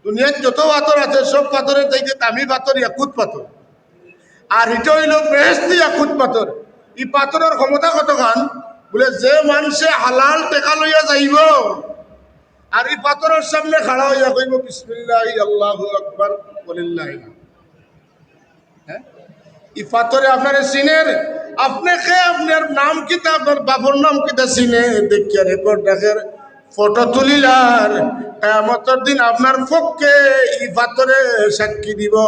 দুনিয়াত যত পাত্থর আছে, সব পাত্থরের চাইতে দামি পাত্থর ইয়াকুত পাত্থর। আর ইটা অইলো বেহেশতি ইয়াকুত পাত্থর। ই পাত্থরর ক্ষমতা কতখান? বুলে, যে মানষে হালাল টেকা লইয়া যাইবো, আর ই পাত্থরর সামনে খাড়া অইয়া কইবো, "বিসমিল্লাহি, আল্লাহু আকবার, ওয়ালিল্লাহিল হামদ।" হ্যাঁ? ই পাত্থরে আপনারে চিনের, আপনে কে, আপনার নাম কিতা, আপনার বাপর নাম কিতা চিনে, দেখিয়া রেকর্ড রাখের, ফটো তুলিলার, কিয়ামতর দিন আপনার পক্ষে ই পাত্থরে সাক্ষী দিবো।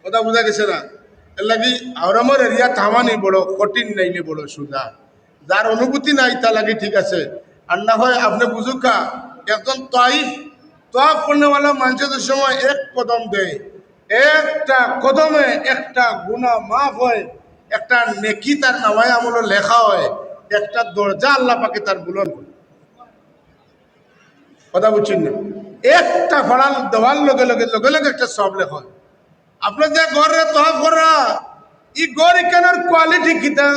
কথা বুঝা গেছে না? এর লাগি আওরামর এরিয়া থামানি বড় কঠিন, নাইলে বড় সুজা। যার অনুভূতি নাই, তার লাগি ঠিক আছে। আর না হয় আপনে বুঝুক্কা, একজন তাইফ, তওয়াফ করনেওয়ালা মানষে যে সময় এক কদম দেয়, একটা কদমে একটা গুনাহ মাফ হয়, একটা নেকি তার নামায়ে আমলো লেখা হয়, একটা দরজা আল্লাহ পাকে তার বুলন্দ করে। কথা বুঝছইন না? একটা ফাড়াল দেওয়ার লগে লগে, লগে লগে একটা সওয়াব লেখা হয়। আপনে যে ঘররে তওয়াফ কররা, ই ঘর ইখানর কোয়ালিটি কিতা?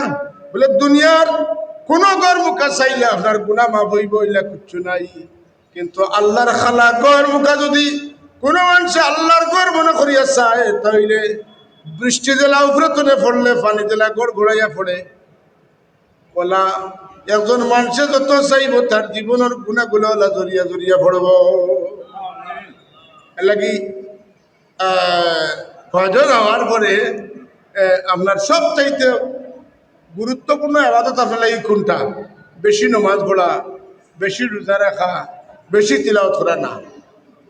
বুলে, দুনিয়ার কুনু ঘর মুখা চাইলে আপনার গুনাহ মাফ অইবো, ইলা কিচ্ছু নাই। কিন্তু আল্লাহর খালা ঘর মুখা যদি কুনু মানষে আল্লাহর ঘর মনে করিয়া চায়, তাইলে বৃষ্টি যেলা উপরে তনে পড়লে পানি যেলা ঘর ঘুরাইয়া পড়ে, অলা একজন মানষে যত চাইবো, তার জীবনর গুনাহগুলা অলা ঝরিয়া ঝরিয়া পড়বো। এর লাগি আহ, হজো যাওয়ার পরে, আহ, আপনার সবচাইতে গুরুত্বপূর্ণ ইবাদত আপনার লাগি কোনটা? বেশি নমাজ পড়া, বেশি রোজা রাখা, বেশি তিলাওয়াত করা না।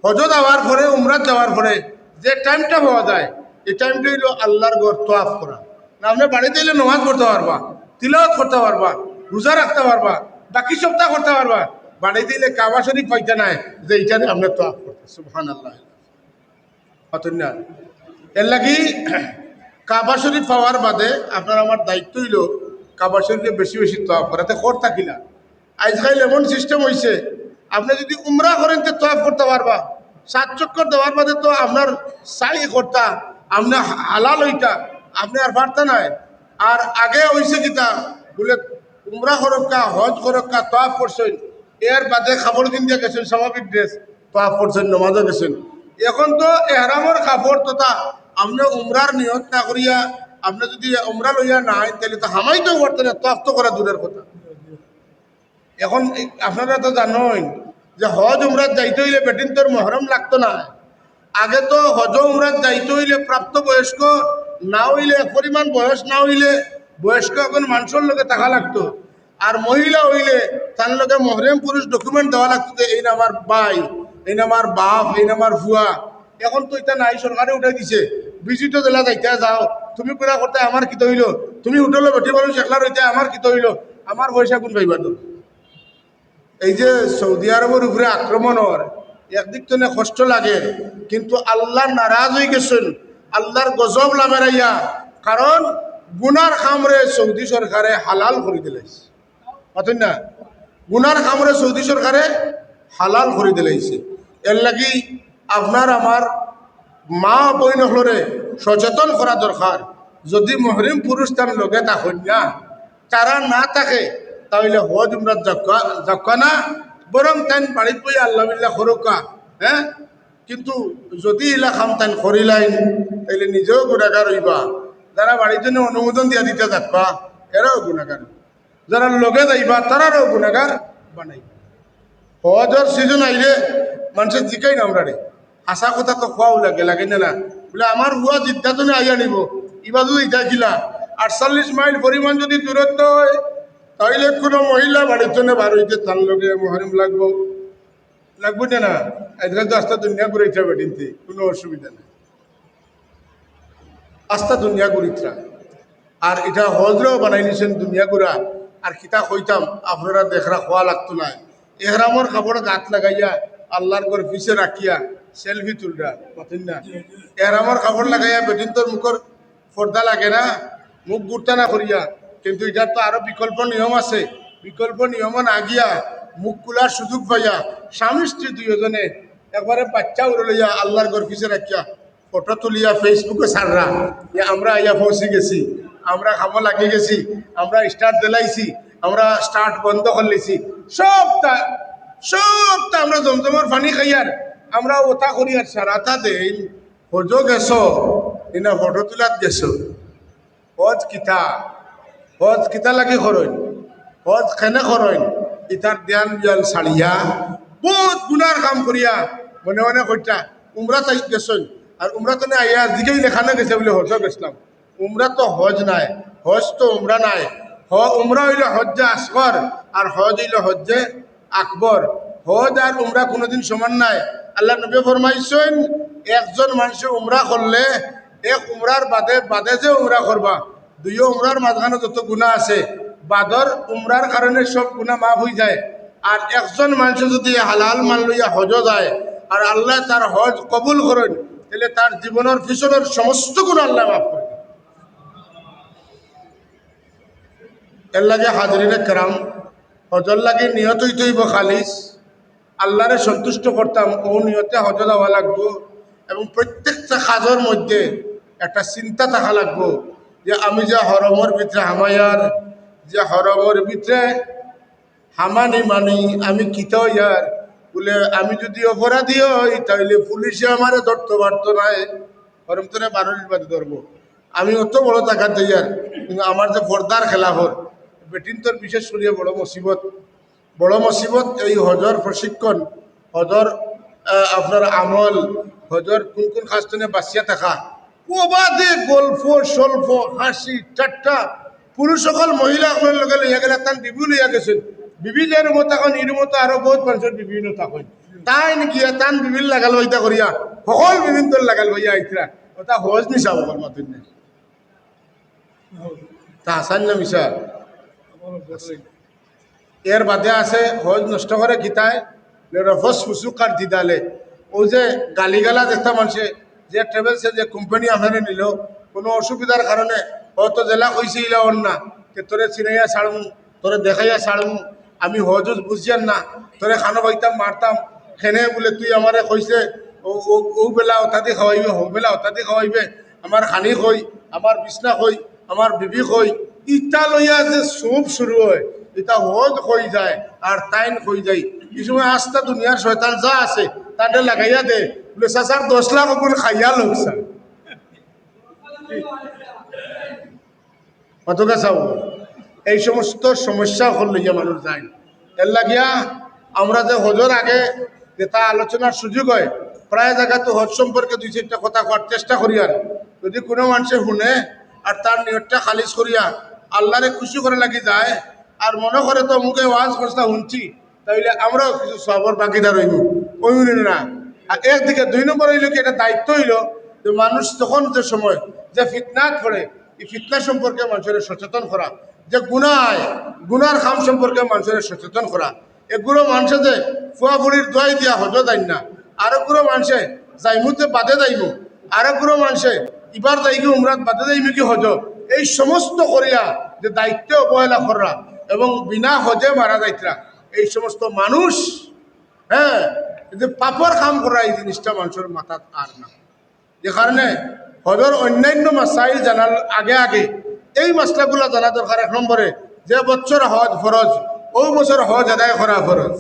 হজো যাওয়ার পরে, উমরাত যাওয়ার পরে যে টাইমটা পাওয়া যায়, এই টাইমটা অইলো আল্লাহর ঘর তওয়াফ করা। না, আপনে বাড়িত আইলে নমাজ পড়তা পারবা, তিলাওয়াত করতা পারবা, রোজা রাখতা পারবা, বাকি সবতা করতা পারবা। বাড়িত আইলে কাবা শরীফ পাইতা নায়, যে ইটারে আপনে তওয়াফ করতা। সুবহানাল্লাহ। অতএব না। এর লাগি কাবা শরীফ পাওয়ার বাদে আপনার আমার দায়িত্ব অইলো কাবা শরীফে বেশি বেশি তওয়াফ করা। তে করতা কিলা? আইজকাইল এমন সিস্টেম অইছে, আপনে যুদি উমরা করেন তে তওয়াফ করতা পারবা, সাত চক্কর দেওয়ার বাদে তো আপনার সাই করতা, আপনে হালাল অইতা, আপনে আর পারতা নায়। আর আগে অইছে কিতা, বুলে উমরা করউক্কা, হজ করউক্কা, তওয়াফ করছইন, এর বাদে কাপড় কিনিয়া গেছইন, স্বাভাবিক ড্রেস, তওয়াফ করছইন, নমাজো গেছইন। এখন তো এহরামর কাপড় তথা আপনে উমরার নিয়ত না করিয়া, আপনে যুদি উমরা লইয়া না আইন, তাইলে তো হামাইতেও পারতা না, তওয়াফ তো করা দূরের কথা। এখন এই আপনারা তো জানইন যে হজ উমরাত যাইতে অইলে বেটিন্তর মহরম লাগতো না। আগে তো হজ উমরাত যাইতে অইলে প্রাপ্ত বয়স্ক না অইলে, এক পরিমাণ বয়স না অইলে, বয়স্ক একজন মানষর লগে থাকা লাগতো। আর মহিলা অইলে তার লগে মহরম পুরুষ ডকুমেন্ট দেওয়া লাগতো যে এইন আমার ভাই, এইন আমার বাপ, এইন আমার ফুয়া। এখন তো ইতা নাই, সরকারে উঠাই দিছে। ভিজিটো যেলা যাইতা যাও, তুমি পুরা করতে আমার কিতা অইলো, তুমি হোটেলো বেটি মানুষ একলা রইতে আমার কিতা অইলো, আমার পয়সা কুন পাইবা তো? এই যে সৌদি আরবর উপরে আক্রমণ অর, একদিক তনে কষ্ট লাগের, কিন্তু আল্লাহ নারাজ অইগেছইন, আল্লাহর গজব লামের আইয়া, কারণ গুনার কামরে সৌদি সরকারে হালাল করি দিলাইছে। মাতইন না? গুনার কামরে সৌদি সরকারে হালাল করি দিলাইছে। এর লাগি আপনার আমার মা বইন অকলরে সচেতন করা দরকার। যুদি মহরম পুরুষ তান লগে থাকইন না, তারা না থাকে, তাইলে হজ উমরাত যাউক্কা, যাউক্কা না, বরং তাইন বাড়িত বইয়া আল্লাহ বিল্লাহ করউক্কা, হ্যাঁ? কিন্তু যুদি ইলা কাম তাইন করিলাইন, তাইলে নিজেও গুনাগার অইবা, যারা বাড়িত জন্য অনুমোদন দিয়া দিতা যাউক্কা, এরাও গুনাগার অইবা। যারা লগে যাইবা, তারারও গুনাগার বানাইবা। হজর সিজন আইলে মানষে জিকাইন আমরারে, হাছা কথা তো কওয়াউ লাগে, লাগে না না? বুলে, "আমার ফুয়া জিদ্দা তনে আইয়া নিবো, ইবা যুদি ইতা কিলা, আটচল্লিশ মাইল পরিমাণ যুদি দূরত্ব অয়, তাইলে কুনু মহিলা বাড়িত তনে বার অইতে তার লগে মহরম লাগবো, লাগবো না না?" আইজকাইল তো আস্তা দুনিয়া ঘুরাইতরা বেটিন্তে, কুনু অসুবিধা নাই। আস্তা দুনিয়া ঘুরিতরা। আর ইটা হজরেও বানাই নিছইন দুনিয়া ঘুরা। আর কিতা কইতাম, আপনারা দেখরা, কওয়া লাগতো নায়। এহরামর কাপড় গাত লাগাইয়া, আল্লাহর ঘর পিছে রাখিয়া সেলফি তুলরা, মাতইন না? এহরামর কাপড় লাগাইয়া বেটিন্তর মুখর পর্দা লাগে না, মুখ গুরতা না করিয়া। কিন্তু ইটার তো আরো বিকল্প নিয়ম আছে। বিকল্প নিয়মো না গিয়া মুখ খুলার সুযোগ পাইয়া স্বামী স্ত্রী দুইওজনে একবারে বাচ্চা উরে লইয়া আল্লাহর ঘর পিছে রাখিয়া ফটো তুলিয়া Facebook-এ ছাড়রা যে আমরা আইয়া পৌঁছি গেছি, আমরা কামো লাগি গেছি, আমরা স্টার্ট দিলাইছি, আমরা স্টার্ট বন্ধ করিলিছি, সবতা, সবতা আমরা জমজমর পানি খাইয়ার, আমরা ওতা করিয়ার, সারাতা দেইন হজো গেছো, ইনা ফটো তুলাত গেছো। হজ কিতা? হজ কিতা লাগি করইন? হজ কেনে করইন? ইতার ধ্যান বিয়ান ছাড়িয়া, বউত গুনার কাম করিয়া, মনে মনে কইতা, উমরাত আই গেছইন, আর উমরা তনে আইয়া জিগাইলে কানো গেছে, বুলে হজো গেছলাম। উমরা তো হজ নায়, হজ তো উমরা নায়। হ-, উমরা অইলো হজ্জে আসগর, আর হজ অইলো হজ্জে আকবর। হজ আর উমরা কুনুদিন সমান নায়। আল্লাহর নবীয়ে ফরমাইছইন, একজন মানষে উমরা করলে, এক উমরার বাদে, বাদে যে উমরা করবা, দুইও উমরার মাঝখানো যত গুনা আছে, বাদর উমরার কারণে সব গুনা মাফ অইযায়। আর একজন মানষে যুদি হালাল মাল লইয়া হজো যায়, আর আল্লায় তার হজ কবুল করইন, তাইলে তার জীবনর পিছনর সমস্ত গুনা আল্লায় মাফ করি দেইন। এর লাগি হাজিরিনে কেরাম, হজর লাগি নিয়ত অইতে অইবো খালিস, আল্লারে সন্তুষ্ট করতাম, অউ নিয়তে হজো যাওয়া লাগবো। এবং প্রত্যেকটা কাজর মধ্যে একটা চিন্তা থাকা লাগবো যে আমি যে হরমর ভিতরে হামাইয়ার, যে হরমর ভিতরে হামানি মানি আমি কিতা অইয়ার, বুলে আমি যুদি অপরাধী অই, তাইলে পুলিশে আমারে ধরতো পারতো নায়, হরম তনে বারোর বাদে ধরবো। আমি অত বড় জাগাত যাইয়ার, কিন্তু আমার যে পর্দার খেলাফর, বেটিন্তর বিশেষ করিয়া বড় মুসিবত, বড় মুসিবত এই হজর প্রশিক্ষণ, হজর, আহ, আপনার আমল, হজর কুন কুন খাস্তনে বাঁচিয়া থাকা, অবাধে গল্প, স্বল্প, হাসি, ঠাট্টা, পুরুষ অকল মহিলা অকলর লগে লইয়া গেলা, তান বিবি লইয়া গেছইন। বিবি যে রুমো থাকইন, ই রুমো তো আরো বউত মানষর বিবি অনো থাকইন। তাইন গিয়া তান বিবির লাগাল বাইতা করিয়া, হকল বিবিন্তর লাগাল বাইয়া আইতরা। অটা হজ নি সাব অকল মাতইন না। তা হাছা না মিছা? এর বাদে আছে হজ নষ্ট করে কিতায়, রফস ফুসুক আর জিদালে। অউ যে গালিগালাজ একটা মানষে, যে ট্রাভেলসে যে কোম্পানি আপনারে নিল, কুনু অসুবিধার কারণে হয়তো যেলা কইছে ইলা অর না, তে তোরে চিনাইয়া ছাড়মু, তোরে দেখাইয়া ছাড়মু, আমি হজ উজ বুঝিয়ার না, তোরে খানো পাইতাম মারতাম, খেনে বুলে তুই আমারে কইছে, অউ, অউ, অউ বেলা অতাদি খাওয়াইবে, হউ বেলা অতাদি খাওয়াইবে, আমার খানি কই, আমার বিছনা কই, আমার বিবি কই, ইতা লইয়া যে সুপ শুরু অয়, ইতা হজ কই যায় আর তাইন কই যায়। ই সময় আস্তা দুনিয়ার শয়তান যা আছে, তারে লাগাইয়া দে, বুলে, "চাচার দশ লাখ অগুন খাইয়া লোকসান।" কতকা চাও? এই সমস্ত সমস্যা অকল লইয়া মানুষ যায়। এর লাগিয়া আমরা যে হজর আগে যেটা আলোচনার সুযোগ হয়, প্রায় জাগাত তো হজ সম্পর্কে দুই চাইরটা কথা কওয়ার চেষ্টা করি। আর যদি কুনু মানষে হুনে আর তার নিয়তটা খালিস করিয়া আল্লারে খুশি করার লাগি যায়, আর মনো করে তো মুখে ওয়াজ করছলা হুনছি, তাইলে আমরাও কিছু সওয়াবর ভাগিদার অইমু, অইমু নি না? আর একদিকে দুই নম্বর অইলো কি, এটা দায়িত্ব অইলো যে মানুষ যখন যে সময় যে ফিতনাত পড়ে, ই ফিতনা সম্পর্কে মানষরে সচেতন করা, যে গুনাহ, গুনার কাম সম্পর্কে মানষরে সচেতন করা। এগুলো মানষে যে ফুয়া ফুড়ির দোয়াই দিয়া হজো যাইন না, আরো গুলো মানষে যাইমু তে বাদে যাইমু, আরো গুলো মানষে ইবার যাইগি উমরাত বাদে যাইমু কি হজো, এই সমস্ত করিয়া যে দায়িত্বে অবহেলা করা এবং বিনা হজে মারা যাইতরা, এই সমস্ত মানুষ, হ্যাঁ, এই যে পাপর কাম করা, এই জিনিসটা মানষর মাথাত আর না। যে কারণে হজর অন্যান্য মাসাইল জানার আগে আগে এই মাসলাগুলা জানা দরকার। এক নম্বরে, যে বছর হজ ফরজ, অউ বছর হজ আদায় করা ফরজ।